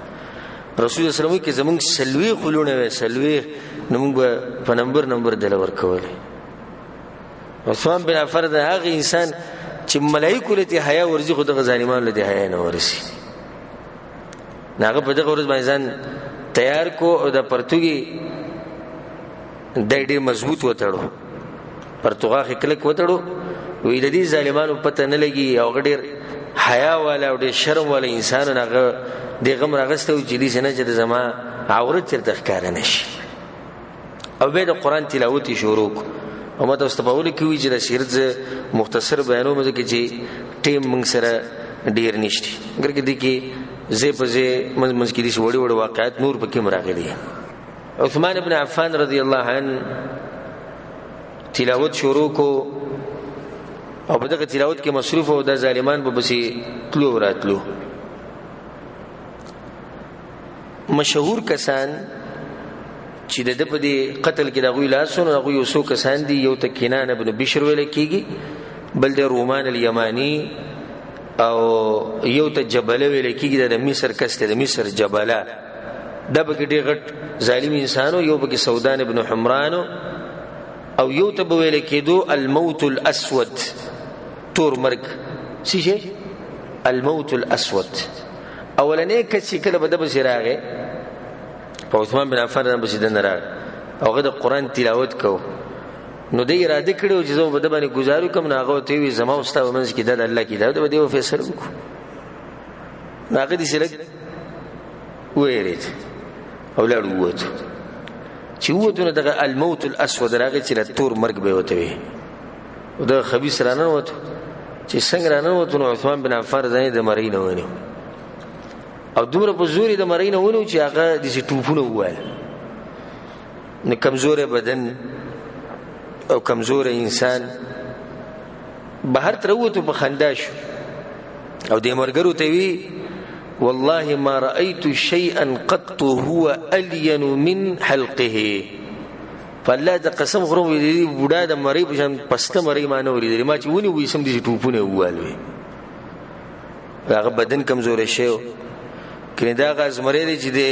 رسول الله صلی الله علیه وسلم کې زمونږ څلوېښت لوڼه وې، څلوېښت، نو موږ به په نمبر نمبر دله ورکولې. عثمان بن عفان د هغه انسان چې ملایکو له دې حیا ورځي، خو دغه ظالمانو له دې حیا نه ورسي. نو هغه په دغه ورځ باندې ځان تیار کو او د پرتوګي دی ډېر مضبوط وتړو، پرتوغاښ یې کلک وتړو. وایي د دې ظالمانو پته نه لګي او هغه ډېر حیا والا او ډېر شرم والا انسان، نو هغه دې غم راغستی و چې داسې نه چې د زما عورت چېرته ښکاره نه شي. او بیا د قرآن تلاوت یې شروع کړو. او ما تاسو ته په اولو کې وویل چې دا سیرت زه مختصر بیانوم ځکه چې ټیم موږ سره ډېر نشته، مګر که دې کې ځای په ځای منځ منځ کې داسې وړې وړې واقعات نور پکې هم راغلي. عثمان بن عفان رضی الله عنه تلاوت شروع کو او په دغه تلاوت کې مصروف او د ظالمان به پسې تلو راتلو. مشهور کسان چې د ده په دې قتل کې د هغوی لاس و، نو هغوی یو څو کسان دي. یو ته کنان بن بشر ویل کېږي، بل دی رومان الیمانی، او یو ته جبله ویل کېږي، دا د مصر کس دی، د مصر جبله. دا پکې ډېر غټ ظالم انسان و. یو پکې سودان بن حمران و، او یو ته به ویل کېدو الموت الاسود، تور مرګ. څه شی؟ الموت الاسود. اولنې کس چې کله به ده پسې راغی، په عثمان بن عفان رضی پسې دننه راغی او هغه د قرآن تلاوت کو، نو دی اراده کړې وه چې زه به ده باندې ګزار وکړم. نو هغه ورته وویل زما او ستا په منځ کې دا د الله کتاب دی، به دې به فیصله وکړو. نو هغه داسې لږ ووېرېد او لاړ ووت. چې ووتو نو دغه الموت الاسود راغی چې له تور مرګ به یې ورته وي. او دغه خبیث راننوتو، چې څنګه راننوتو نو عثمان بن عفان رضی د مرۍ نه ونیو او دومره په زور یې د مرۍ نه ونیو چې هغه داسې ټوپونه وویل. نو کمزوری بدن او کمزوری انسان بهر ته راووتو، په خندا شو او دې ملګرو ته وی والله ما رأيت شيئا قط هو ألين من حلقه. په الله د قسم خورم وی دې بوډا د مرۍ په شان پسته مرۍ ما نه ولیدلې، ما چې ونیو وی سم داسې ټوپونه ووهل. وی هغه بدن کمزوری شوی و. کنې دا هغه زمری دی چې دی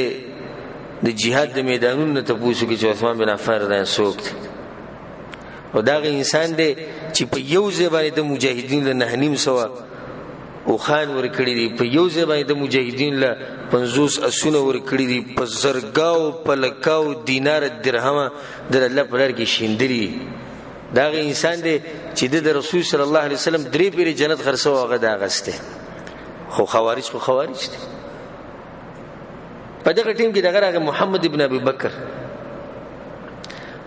د جهاد د میدانونو نه تپوس وکړي چې عثمان بن عفان رضی الله څوک دی. او دا هغه انسان دی چې په یو ځای باندې د مجاهدینو له 950 اوښان ورکړي دي، په یو ځای باندې د مجاهدینو له 50 اسونه ورکړي دي، په زرګاو په لکاو دینار درهمه د الله په لار کې شیندلي. دا هغه انسان دی چې د رسول صلی الله علیه وسلم 3 پیرې جنت خرڅو هغه دا اخیستی. خو خوارج خو خوارج دي. په دغه ټیم کې دغه راغی محمد ابن ابي بکر.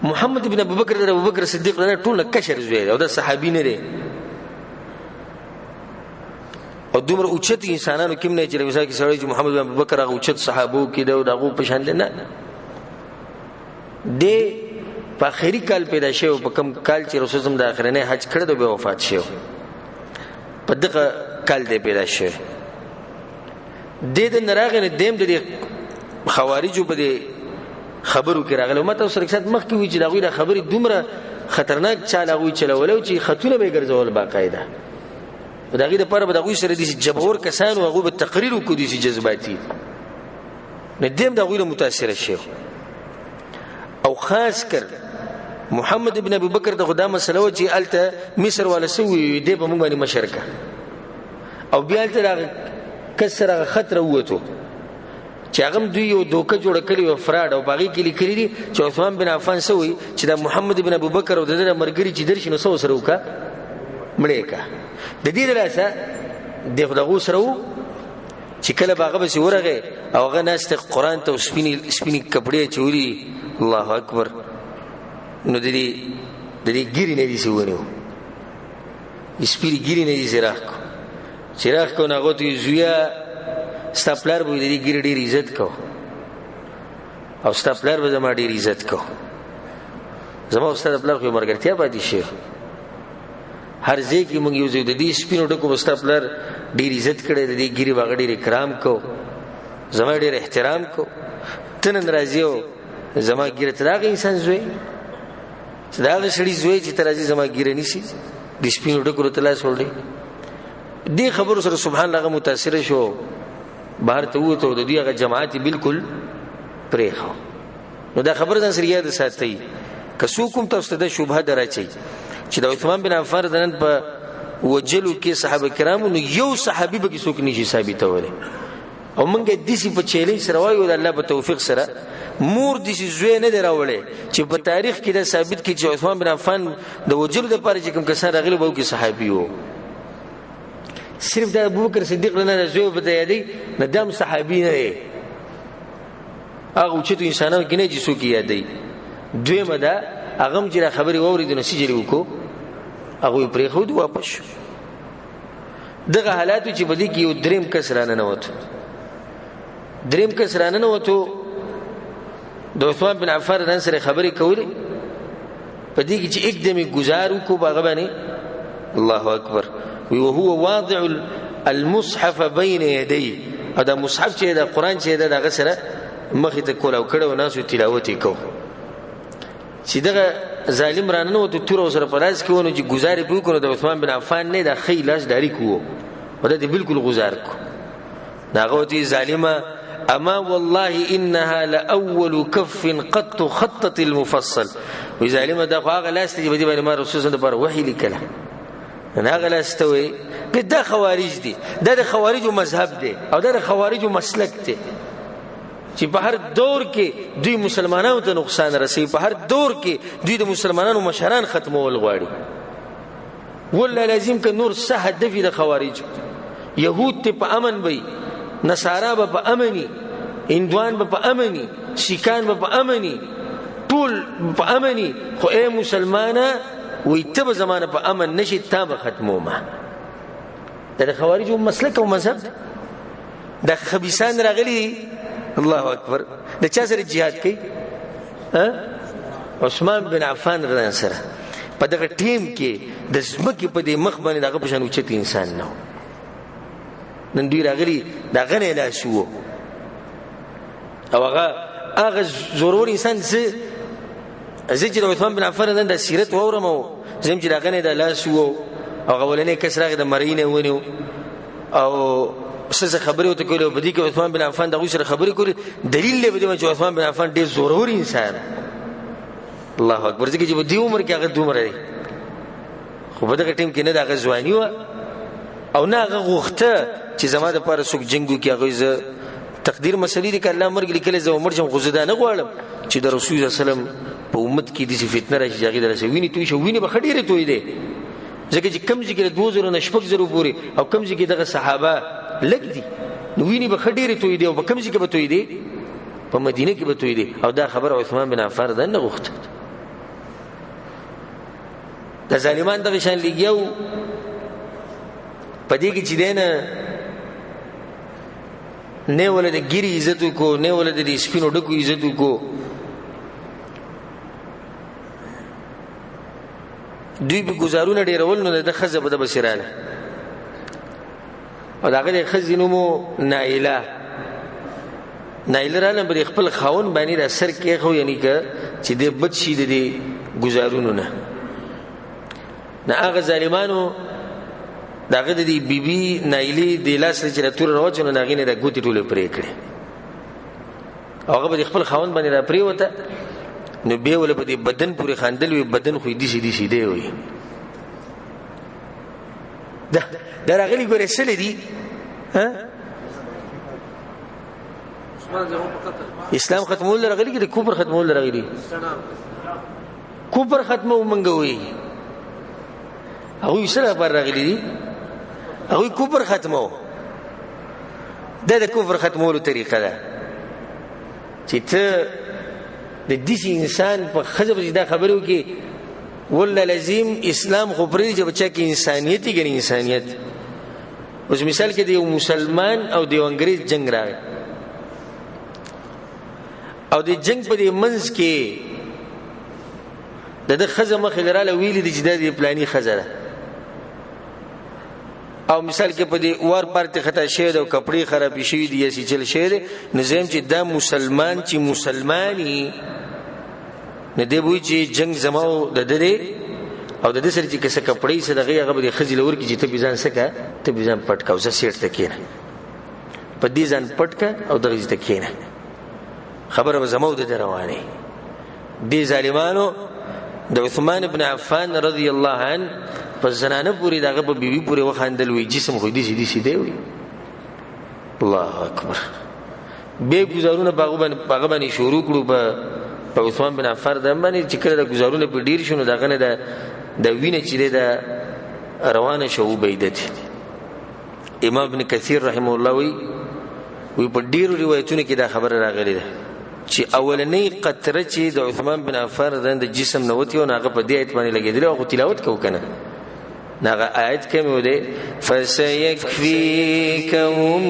محمد ابن ابي بکر د ابو بکر صدیق نه ټول کشر زوی دی او دا صحابي نه دی. او دومره اوچت انسانانو کې نه چې مثال کې سړی چې محمد بن ابوبکر هغه اوچت صحابو کې دی او د هغو په شان دی، نه دی په آخري کال پیدا شوی، په کوم کال چې رسول الله د آخرنۍ حج کړی دی بیا وفات شوی، په دغه کال دی پیدا شوی. دی د نه راغی نه دی هم د دې خوارجو په دې خبرو کې راغلی. ما تاسو سره سات مخکې وویل چې د هغوی دا خبرې دومره خطرناک چال هغوی چلولی و چې خطونه به یې ګرځول باقاعده. د هغې دپاره به د هغوی سره داسې جبور کسان وو، هغوی به تقریر وکړو داسې جذباتي، نو دی هم د هغوی نه متاثره شوی. او خاص کر محمد ابن ابي بکر ته خو دا مسله وه چې هلته مصر والا څه وویل، دی په موږ باندې مشر که، او بیا هلته د هغه کس سره هغه خط راووتو چې هغه هم دوی یو دوکه جوړه کړې وه، فراډ، او په هغې کې لیکلي دي چې عثمان بن عفان څه وایي چې دا محمد بن ابوبکر او د ده ملګري چې درشي نو څه ورسره وکړه، مړه یې کړه. د دې د لاسه دی خو د هغو سره و چې کله به هغه پسې ورغی او هغه ناست دی قرآن ته سپینې سپینې کپړې اچولي، الله اکبر، نو د دې د دې ګیرې نه داسې ونیو، د سپینې ګیرې نه داسې راښکو، چې راښکو نو هغه ته وایي زویه ستا پلار به د دې ګیرې ډېر عزت کو او ستا پلار به زما ډېر عزت کو، زما او ستا د پلار خو یو ملګرتیا پاتې شوې، هر ځای کې موږ یو ځای د دې سپینو ډکو به ستا پلار ډېر عزت کړی، د دې ګیرې به هغه ډېر اکرام کو، زما ډېر احترام کو، ته نن راځې او زما ګیره ته د هغه انسان زوی، ته د هغه سړي زوی چې ته راځې زما ګیره نیسي، د سپینو ډکو ته لاس وړي. دې خبرو سره سبحان الله هغه متاثره شو، بهر ته ووت او د دوی هغه جماعت یې بالکل پرېښود. نو دا خبره ځان سره یاد ساتئ، که څوک هم تاسو ته دا شبهه دراچوي چې د عثمان بن عفان د نن په وجلو کې صحابه کرامو نو یو صحابي به کې څوک نشي ثابتولی. او موږ داسې په چیلنج سره وایو د الله په توفیق سره، مور داسې زوی نه دی راوړی چې په تاریخ کې دا ثابت کړي چې عثمان بن عفان د وجلو دپاره چې کوم کسان راغلي به کې صحابي وو. صرف د ابوبکر صدیق نه زوی به ته یادوي، نه دا هم صحابي نه دی، هغه اوچتو انسانانو کې نه چې څوک یې یادوي. دویمه ده هغه هم چې دا خبرې واورېدې نو څه جرې وکړو، هغوی پرېښود واپس شو. دغه حالاتو چې په دې کې یو دریم کس راننوتو، دریم کس راننوتو، د عثمان بن عفان نن سره خبرې کولې، په دې کې چې اکدم یې ګزار وکړو په هغه باندې، الله اکبر، وی وهو واضع المصحف بین یدی، او دا مصحف چې دا قرآن چې دا هغه سره مخې ته کولاو کړی او ناسو تلاوت یې کوو. چې دغه ظالم راننوتو توره ورسره په لاس کې و، نو چې ګزار یې پرې وکړو نو د عثمان بن عفان نه دا ښی لاس ډاریک و او دا دې بالکل غزار کړو. نو هغه ورته وایي ظالمه اما والله انها لاول کف قط خطت المفصل، وایي ظالمه دا خو هغه لاس دی چې په دې باندې ما رسول الله لپاره وحي لیکله، نو هغه لاس ته وایي دا خوارج دي، دا د خوارجو مذهب دی او دا د خوارجو مسلک دی چې په هر دور کې دوی مسلمانانو ته نقصان رسوي، په هر دور کې دوی د مسلمانانو مشران ختمول غواړي. والله لازم که نور څه هدف د خوارجو، یهود ته په امن وي، نصارا به په امني، هندوان به په امني، سیکان به په امني، ټول په امني، خو ای مسلمانه وایي ته به زمانه په امن نشي، تا به ختمومه. دا د خوارجو مسلک او مذهب دی. دا خبیثان راغلي، الله اکبر، د چا سره جهاد کوي؟ عثمان بن عفان رضی سره. په دغه ټیم کې د ځمکې په دې مخ باندې د هغه په شان اوچت انسان نه و. نن دوی راغلي د هغه نه یې لاس وو، او هغه هغه زورور انسان زه چې د عثمان بن عفان نن د سیرت واورم او زه هم چې د هغه نه د لاس وو، او هغه اولنی کس راغی د مرۍ نه ونیو او څه څه خبرې ورته کولې، او په دې کې عثمان بن عفان د هغوی سره خبرې کولې. دلیل دی په دې باندې چې عثمان بن عفان ډېر زورور انسان، الله اکبر، ځکه چې په دې عمر کې هغه دومره دی، خو په دغه ټیم کې نه د هغه ځواني وه او نه هغه غوښته چې زما دپاره څوک جنګ وکړي. هغوی زه تقدیر مسلې دي، که الله مرګ لیکلی زه به مړ شم، خو زه دا نه غواړم چې د رسول صلی الله علیه وسلم په امت کې داسې فتنه راشي چې هغې د راسي وینې توی شي. وینې به ښه ډېرې تویدې، ځکه چې کوم ځای کې د 2000 نه 6000 پورې او کوم ځای کې دغه صحابه لږ دي، نو وینې به ښه ډېرې تویدې. او په کوم ځای کې به تویدې؟ په مدینه کې به تویدې. او دا خبره عثمان بن عفان ده نه غوښته. د ظالمان دغه شان لګیا وو. په دې کې چې دی نه، نه وله د ګیرې عزت وکړو، نه وله د دې سپینو ډکو عزت وکړو. دوی به ګزارونه ډېرول، نو د ښځه به د بسې راله، او د هغه د ښځې نوم و نایله. نایله راله، پر خپل خاوند باندې دا سر کېښو، یعنی که چې دی بچ شي د دې ګزارونو نه. نه هغه ظالمانو د هغه د دې بیبي نایلې د لاس له چې دا توره راواچوله، نو د هغې نه دا ګوتې ټولې پرې کړې، او هغه به د خپل خاوند باندې را پرېوته، نو بیا وله په دې بدن پورې خندل، وي بدن خو یې داسې داسې دی. وایي دا راغلي ګورې څه دي؟ اسلام ختمول راغلي که د کفر ختمول راغلي؟ کفر ختمو مونږ وایي. هغوی څه لپاره راغلي دي؟ هغوی کفر ختمو. دا د کفر ختمولو طریقه ده چې ته د داسې انسان په ښځه پسې دا خبرې وکړي. والله لازم اسلام خو پرېږدي چې په چا کې انسانیت وي که نه انسانیت. اوس مثال کې د یو مسلمان او د یو انګریز جنګ راغی، او د جنګ په دې منځ کې د ده ښځه مخې له راله، ویلي دي چې دا د پلاني ښځه ده، او مثال کې په دې وار پار ته خطا شوی دی او کپړې خرابې شوي دي یا څه چل شوی دی، نو زه یم چې دا مسلمان چې مسلماني، نو دی به وایي چې جنګ زما او د ده دی، او د ده سره چې که څه کپړې څه دغې هغه به د ښځې له ورکړي چې ته پې ځان څه کړه، ته پې ځان پټ کړه او زه سیټ ته کښېنه، په دې ځان پټ کړه او دغې ځای ته کښېنه، خبره به زما او د ده روانه. دې ظالمانو د عثمان ابن عفان رضی الله عنه په زنانه پورې د هغه په بیبي پورې وخندل، وایي جسم خو داسې داسې دی. وایي الله اکبر. بیا ګزارونه په هغه باندې شروع کړو، په عثمان بن عفان د باندې چې کله د ګزارونه په ډېر شو، نو د هغه نه د وینه چې دی دا روانه شوه وبهېدت. امام ابن کثیر رحمه الله وایي په ډېرو روایتونو کې دا خبره راغلې ده چې اولنۍ قطره چې د عثمان بن عفان رضی الله د جسم نه وتې وه، نو هغه په دې آیت باندې لګېدلې وه، خو تلاوت کوو که نه، نو هغه آیت کوم یو دی؟ فسیکفیکهم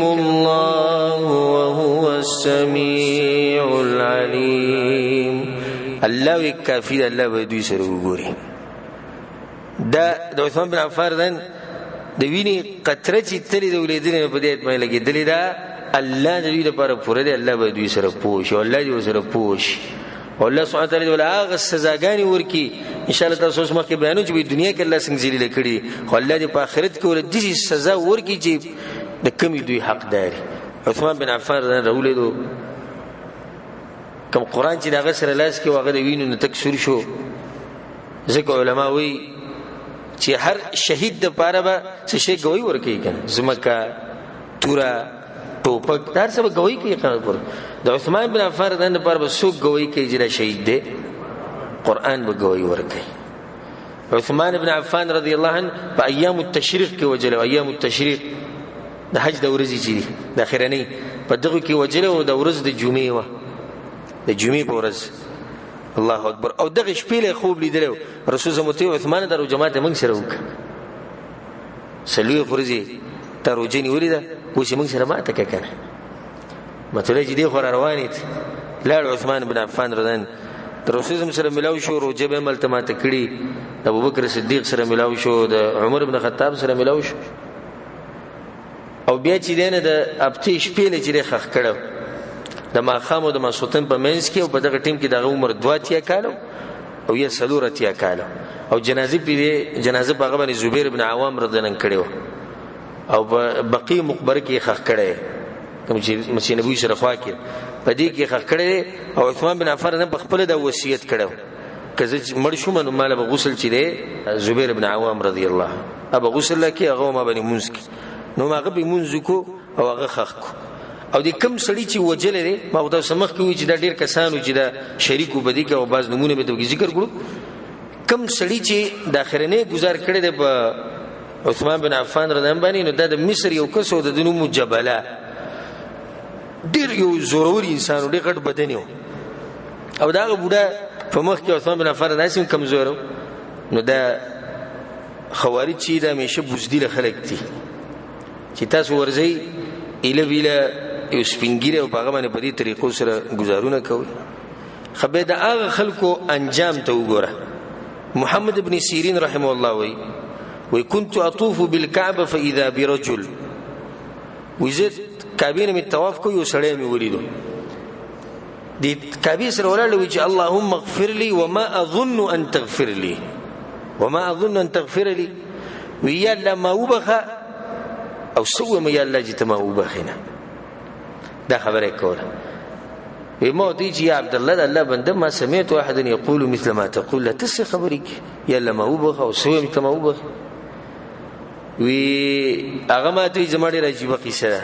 الله وهو السمیع العلیم. الله وی کافي ده، الله به دوی سره وګوري. دا د عثمان بن عفان رضی الله د وینې قطره چې تلې د ولېدلې په دې آیت باندې لګېدلې ده، الله د دوی لپاره پوره دی، الله به دوی سره پوه شي، الله دې ورسره پوه شي، او الله سبحانه وتعالی دې ورله هغه سزاګانې ورکړي. ان شاء الله تاسو اوس مخکې بیانو چې په دنیا کې الله څنګه ذلیله کړي، خو الله دې په آخرت کې ورله داسې سزا ورکړي چې د کمې دوی حقدار. عثمان بن عفان رضی الله راولېدو، کوم قرآن چې د هغه سره لاس کې و هغه د وینو نه تک سور شو. ځکه علما وایي چې هر شهید د پاره به څه شی ګوی ورکوي که نه، ځمکه، توره، ټوپک، دا هر څه به ګوی کوي. قیامت پر د عثمان بن عفان رضی الله لپاره به څوک ګوی کوي چې دا شهید دی؟ قرآن به ګوی ورکوي. عثمان بن عفان رضی الله عنه په ایام التشریق کې وژلی، ایام التشریق د حج د ورځې چې دي د اخرنۍ په دغو کې وژلی او د ورځ د جمعې وه، د جمعې په ورځ. الله اکبر. او دغه شپې له خوب لیدلی و، رسول زموږ ته عثمان د روژه ماتې موږ سره وکړه، څلوېښت ورځې تا روژه نیولې ده، اوس یې موږ سره ماته کړه که نه. مطلب چې دی خو را روان دی، لاړ عثمان بن عفان رضی الله د رسول زم سره ملاو شو، روژه به یې هم هلته ماته کړي، د ابوبکر صدیق سره ملاو شو، د عمر بن خطاب سره ملاو شو، او بیا چې دی نه د هفتې شپې له چې دی ښخ کړی د ماښام او د ماسخوتن په منځ کې، او په دغه ټیم کې د هغه عمر 82 کاله او یا 84 کاله، او جنازه پې دی، جنازه په هغه باندې زبیر بن عوام رضی الله عنه کړې وه، او په بقیع مقبره کې یې ښخ کړی، کوم چې مسجد نبوي سره خوا کې په دې کې ښخ کړی دی. او عثمان بن عفان رضی الله په خپله دا وصیت کړی که زه مړ شوم نو ماله به غسل چې دی زبیر بن عوام رضی الله عنه به غسل راکړي، هغه ما باندې لمونځ کړي، نو هغه به لمونځ وکړو او هغه ښخ کړو. او د کم سړي چې وژلی دی، ما خو تاسو مخکې وویل چې دا ډېر کسان وو چې دا شریک وو په دې کې، او بعض نومونه مې ته ذکر کړو. کم سړي چې د اخرنۍ ګزار کړی دی په عثمان بن عفان رضی الله باندې، نو دا د مصر یو کس و، د ده نوم و جبله، ډېر یو زورور انسان و، ډېر غټ بدن یې و، او د هغه بوډا په مخ کې عثمان بن عفان داسې هم کمزوری و. نو دا خوارج چې دا همیشه بزدله خلک دي، چې تاسو ورځئ ایله ویله یو سپین ږیری او په هغه باندې په دې طریقو سره ګزارونه کوئ. ښه بیا د هغه خلکو انجام ته وګوره. محمد ابن سیرین رحمه الله وایي، وایي كنت اطوف بالكعبه فاذا برجل، وایي زه کعبې نه مې طواف کوو، یو سړی مې ولیدو د کعبې سره ولاړ، وایي چې اللهم اغفر لي وما اظن ان تغفر لي، وما اظن ان تغفر لي، وایي یا الله ما وبخښه او څه ووایم یا الله چې ته ما وبخښې نه. دا خبره یې کوله. وایي ما ورته ویل چې یا عبدالله د الله بنده، ما سمعت احدا یقول مثل ما تقول، لا ته څه خبرې کوې، یا الله ما وبخښه او څه ووایم ته ما وبخښې. وی هغه ما ته زما ډېره عجیبه قصه ده.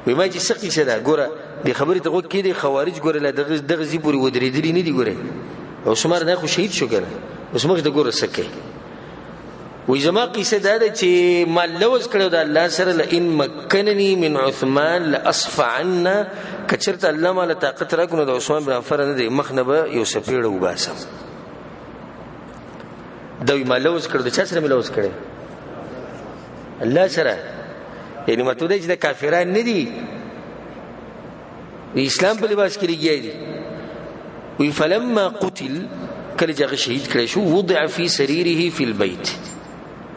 وی ما چې څه قصه ده، ګوره دې خبرې ته غوږ کښېږدئ. خوارج ګوره لا دغه ځای پورې ودرېدلي نه دي، ګوره عثمان نه خو شهید شو که نه، اوس مخې ته ګوره څه کوي. وی زما قصه دا ده چې ما لوظ کړی د الله سره، لئن مکنني من عثمان لأصفعن، که چېرته الله ما له طاقت راکړو نو د عثمان بن عفان نه دی مخ نه به یو څپېړه وباسم. دا وی ما لوظ کړو، د چا سره مې لوظ کړی؟ الله سره. یعنی مطلب دی چې دا کافران نه دي، د اسلام په لباس کې لګیا دي. وی فلما قتل، کله چې هغه شهید کړی شو، وضع فی سریره فی البیت،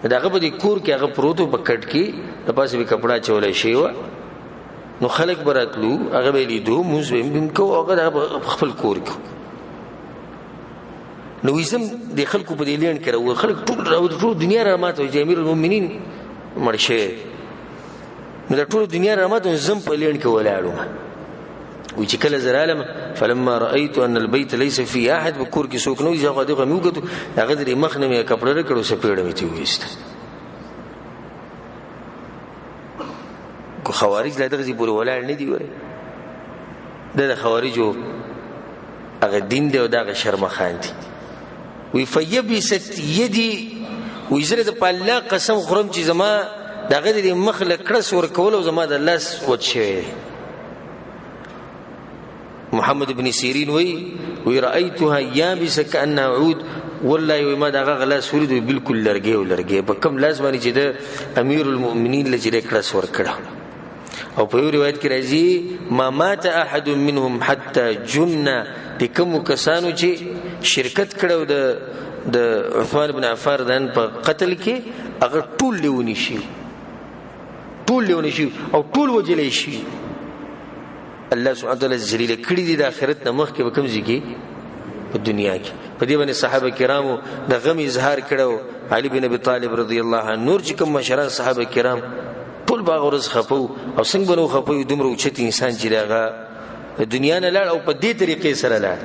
د هغه په دې کور کې هغه پروت و په کټ کې، د پاسه به کپړه اچولی شوې وه، نو خلک به راتلو، هغه به یې لیدو، لمونځ به یې هم کوو، هغه د هغه په خپل کور کې. نو وایي زه د خلکو په دې لېڼ کې راووت، خلک ټول راووت، ټول دنیا را ماته وایي چې امیر المؤمنین مړ شوی، نو د ټولو دنیا را ماته وایي، زه هم په لېڼ کې ولاړ وم. وایي چې کله زه رالم، فلما رأیت ان البیت لیس فیه احد، په کور کې څوک نه وي، زه هغه دغه مې وکتو، هغه د مخ نه مې کپړه راکړو، څپېړه مې ترې وویسته. خوارج لا دغه ځای پورې ولاړ نه دي، ګورئ دا د خوارجو هغه دین دی او دا هغه شرمخان دي. وی فیبست یدی، وی زه د په الله قسم خورم چې زما د هغه د مخ له کړس ورکول او زما د لاس وچ شوی دی. محمد بن سیرین وی، وی رأیتها یابسه کأنها عود، والله وی ما د هغه لاس ولید، وی بالکل لرګی او لرګی په کوم لاس باندې چې د امیر المؤمنین له چې د کړس ورکړه. او په یو روایت کې راځي ما مات احد منهم حتی جن، د کومو کسانو چې شرکت کړو د عثمان بن عفان رضی په قتل کې، هغه ټول لیوني شي، ټول لیوني شي او ټول وجلی شي. الله سبحانه وتعالی ذلیل کړي دي د آخرت نه مخکې به کوم ځای کې؟ په دنیا کې. په دې باندې صحابه کرامو د غم اظهار کړو، علي بن ابي طالب رضی الله عنه، نور چې کوم مشران صحابه کرام ټول به هغه ورځ خفه وو. او څنګه به نه خفه وي دومره اوچت انسان چې هغه د دنیا نه لاړ او په دې طریقې سره لاړ،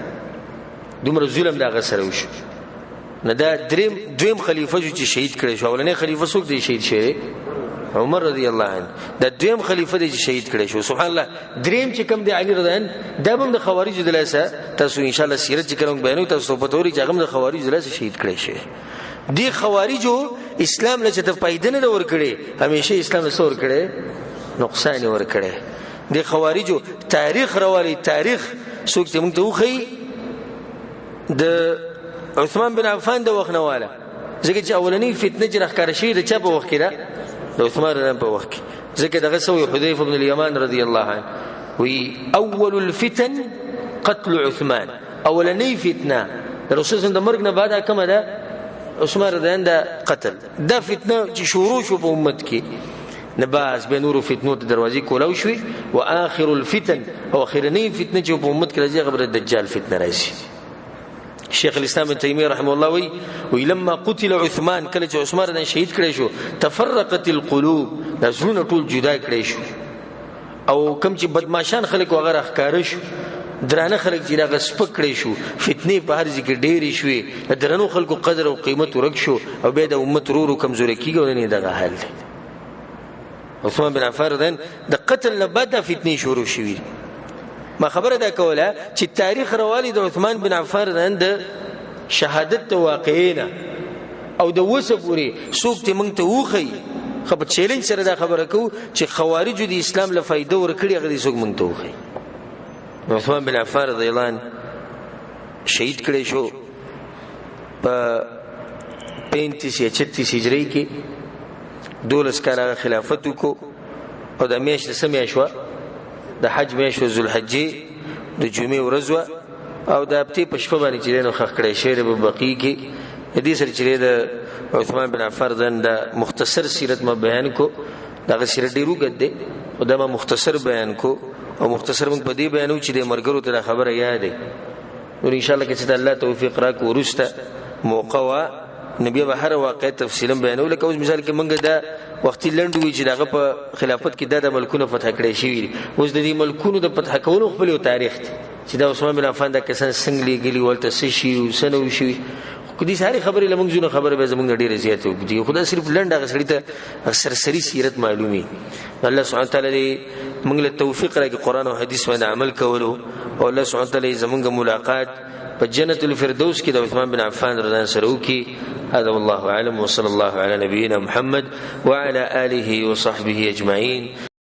دومره ظلم د هغه سره وشو. نه دا دویم خلیفه شو چې شهید کړی شو. اولنی خلیفه څوک دی شهید شوی؟ عمر رضی الله عنه. دا دویم خلیفه دی چې شهید کړی شو. سبحان الله. دریم چې کوم دی علی رضی الله عنه، دا هم د خوارجو د لاسه، تاسو ان شاء الله سیرت چې کوم بیانو تاسو په توري چې هغه هم د خوارجو د لاسه شهید کړی شوی. دی خوارجو اسلام له چې ته فایده نه ده ورکړې، همیشه اسلام له څه ورکړی؟ نقصان یې ورکړی. دی خوارجو تاریخ راولي، تاریخ څوک چې موږ ته وښیي د عثمان بن عفان د وخت نه واله، ځکه چې اولنۍ فتنه چې راښکاره شوې د چا په وخت کې ده؟ د عثمان رضی الله په وخت کې. ځکه دغه څه وایي حذیفه بن الیمان رضی الله عنه، وایي اول الفتن قتل عثمان، اولنۍ فتنه د رسول الله د مرګ نه بعد کومه ده؟ عثمان رضی الله عنه د قتل. دا فتنه چې شروع شو په امت کې، نه بس بیا نورو فتنو ته دروازې کولاو شوې. و آخر الفتن، او اخرنۍ فتنه چې په امت کې راځي هغه به د دجال فتنه راځي. شیخ الاسلام ابن تیمیه رحمه الله وی، وی لما قتل عثمان، کله چې عثمان رضی شهید کړی شو، تفرقت القلوب، دا زړونه ټول جدا کړی شو، او کم چې بدمعشان خلک هغه راښکاره شو، درانه خلک چې هغه سپک کړی شو، فتنې په هر ځای کې ډېرې شوې، د درنو خلکو قدر او قیمت ورک شو، او بیا د امت ورو ورو کمزوری کېږي. او نن یې دغه حال دی. عثمان بن عفان رضی د قتل نه بعد دا فتنې شروع شوې. ما خبره دا کوله چې تاریخ روالي د عثمان بن عفان رضی د شهادت د واقعې نه او د اوسه پورې څوک چې موږ ته وښیي، خو په چیلنج سره دا خبره کوو چې خوارجو د اسلام له فایده ورکړي، هغه دې څوک موږ ته وښیي. عثمان بن عفان رضی الله عنه شهید کړی شو په 35 یا 36 هجري کې. دولس کاله هغه خلافت وکړو. او د میاشت څه میاشت وه؟ د حج میاشت وه، ذوالحجې د جمعې ورځ وه. او د هفتې په شپه باندې چې دی نو ښخ کړی شوی دی په بقیع کې. د دې سره چې دی د عثمان بن عفان رضی د مختصر سیرت ما بیان کو. دغه سیرت ډېر اوږد دی، خو دا ما مختصر بیان کو. او مختصر موږ په دې بیانو چې د مرګرو ته دا خبره یاد دی. نو ان شاء الله که چې د الله توفیق راکړو وروسته موقع وه نو بیا به هره واقعه تفصیلا بیانو. لکه اوس مثال کې موږ دا وختي لنډ وی چې دغه په خلافت کې دا د ملکونو فتح کړی شوي دي. اوس د دې ملکونو د فتح کولو خپل یو تاریخ دی چې دا عثمان بن عفان دا کسان څنګه لېږلي ولته څه شي او څه نه وشي. خو دې ساري خبرې له موږ ځینو خبرې به زموږ ډېرې زیاتې اوږدې، خو دا صرف لنډ هغه سړي ته سرسري سیرت معلومي. الله سبحانه وتعالی دې موږ له توفیق راکړي قرآن او حدیث باندې عمل کولو، او الله سبحانه وتعالی زموږ ملاقات په جنت الفردوس کې د عثمان بن عفان رضی الله سره وکړي. هذا والله اعلم، وصلى الله على نبينا محمد وعلى آله وصحبه اجمعين.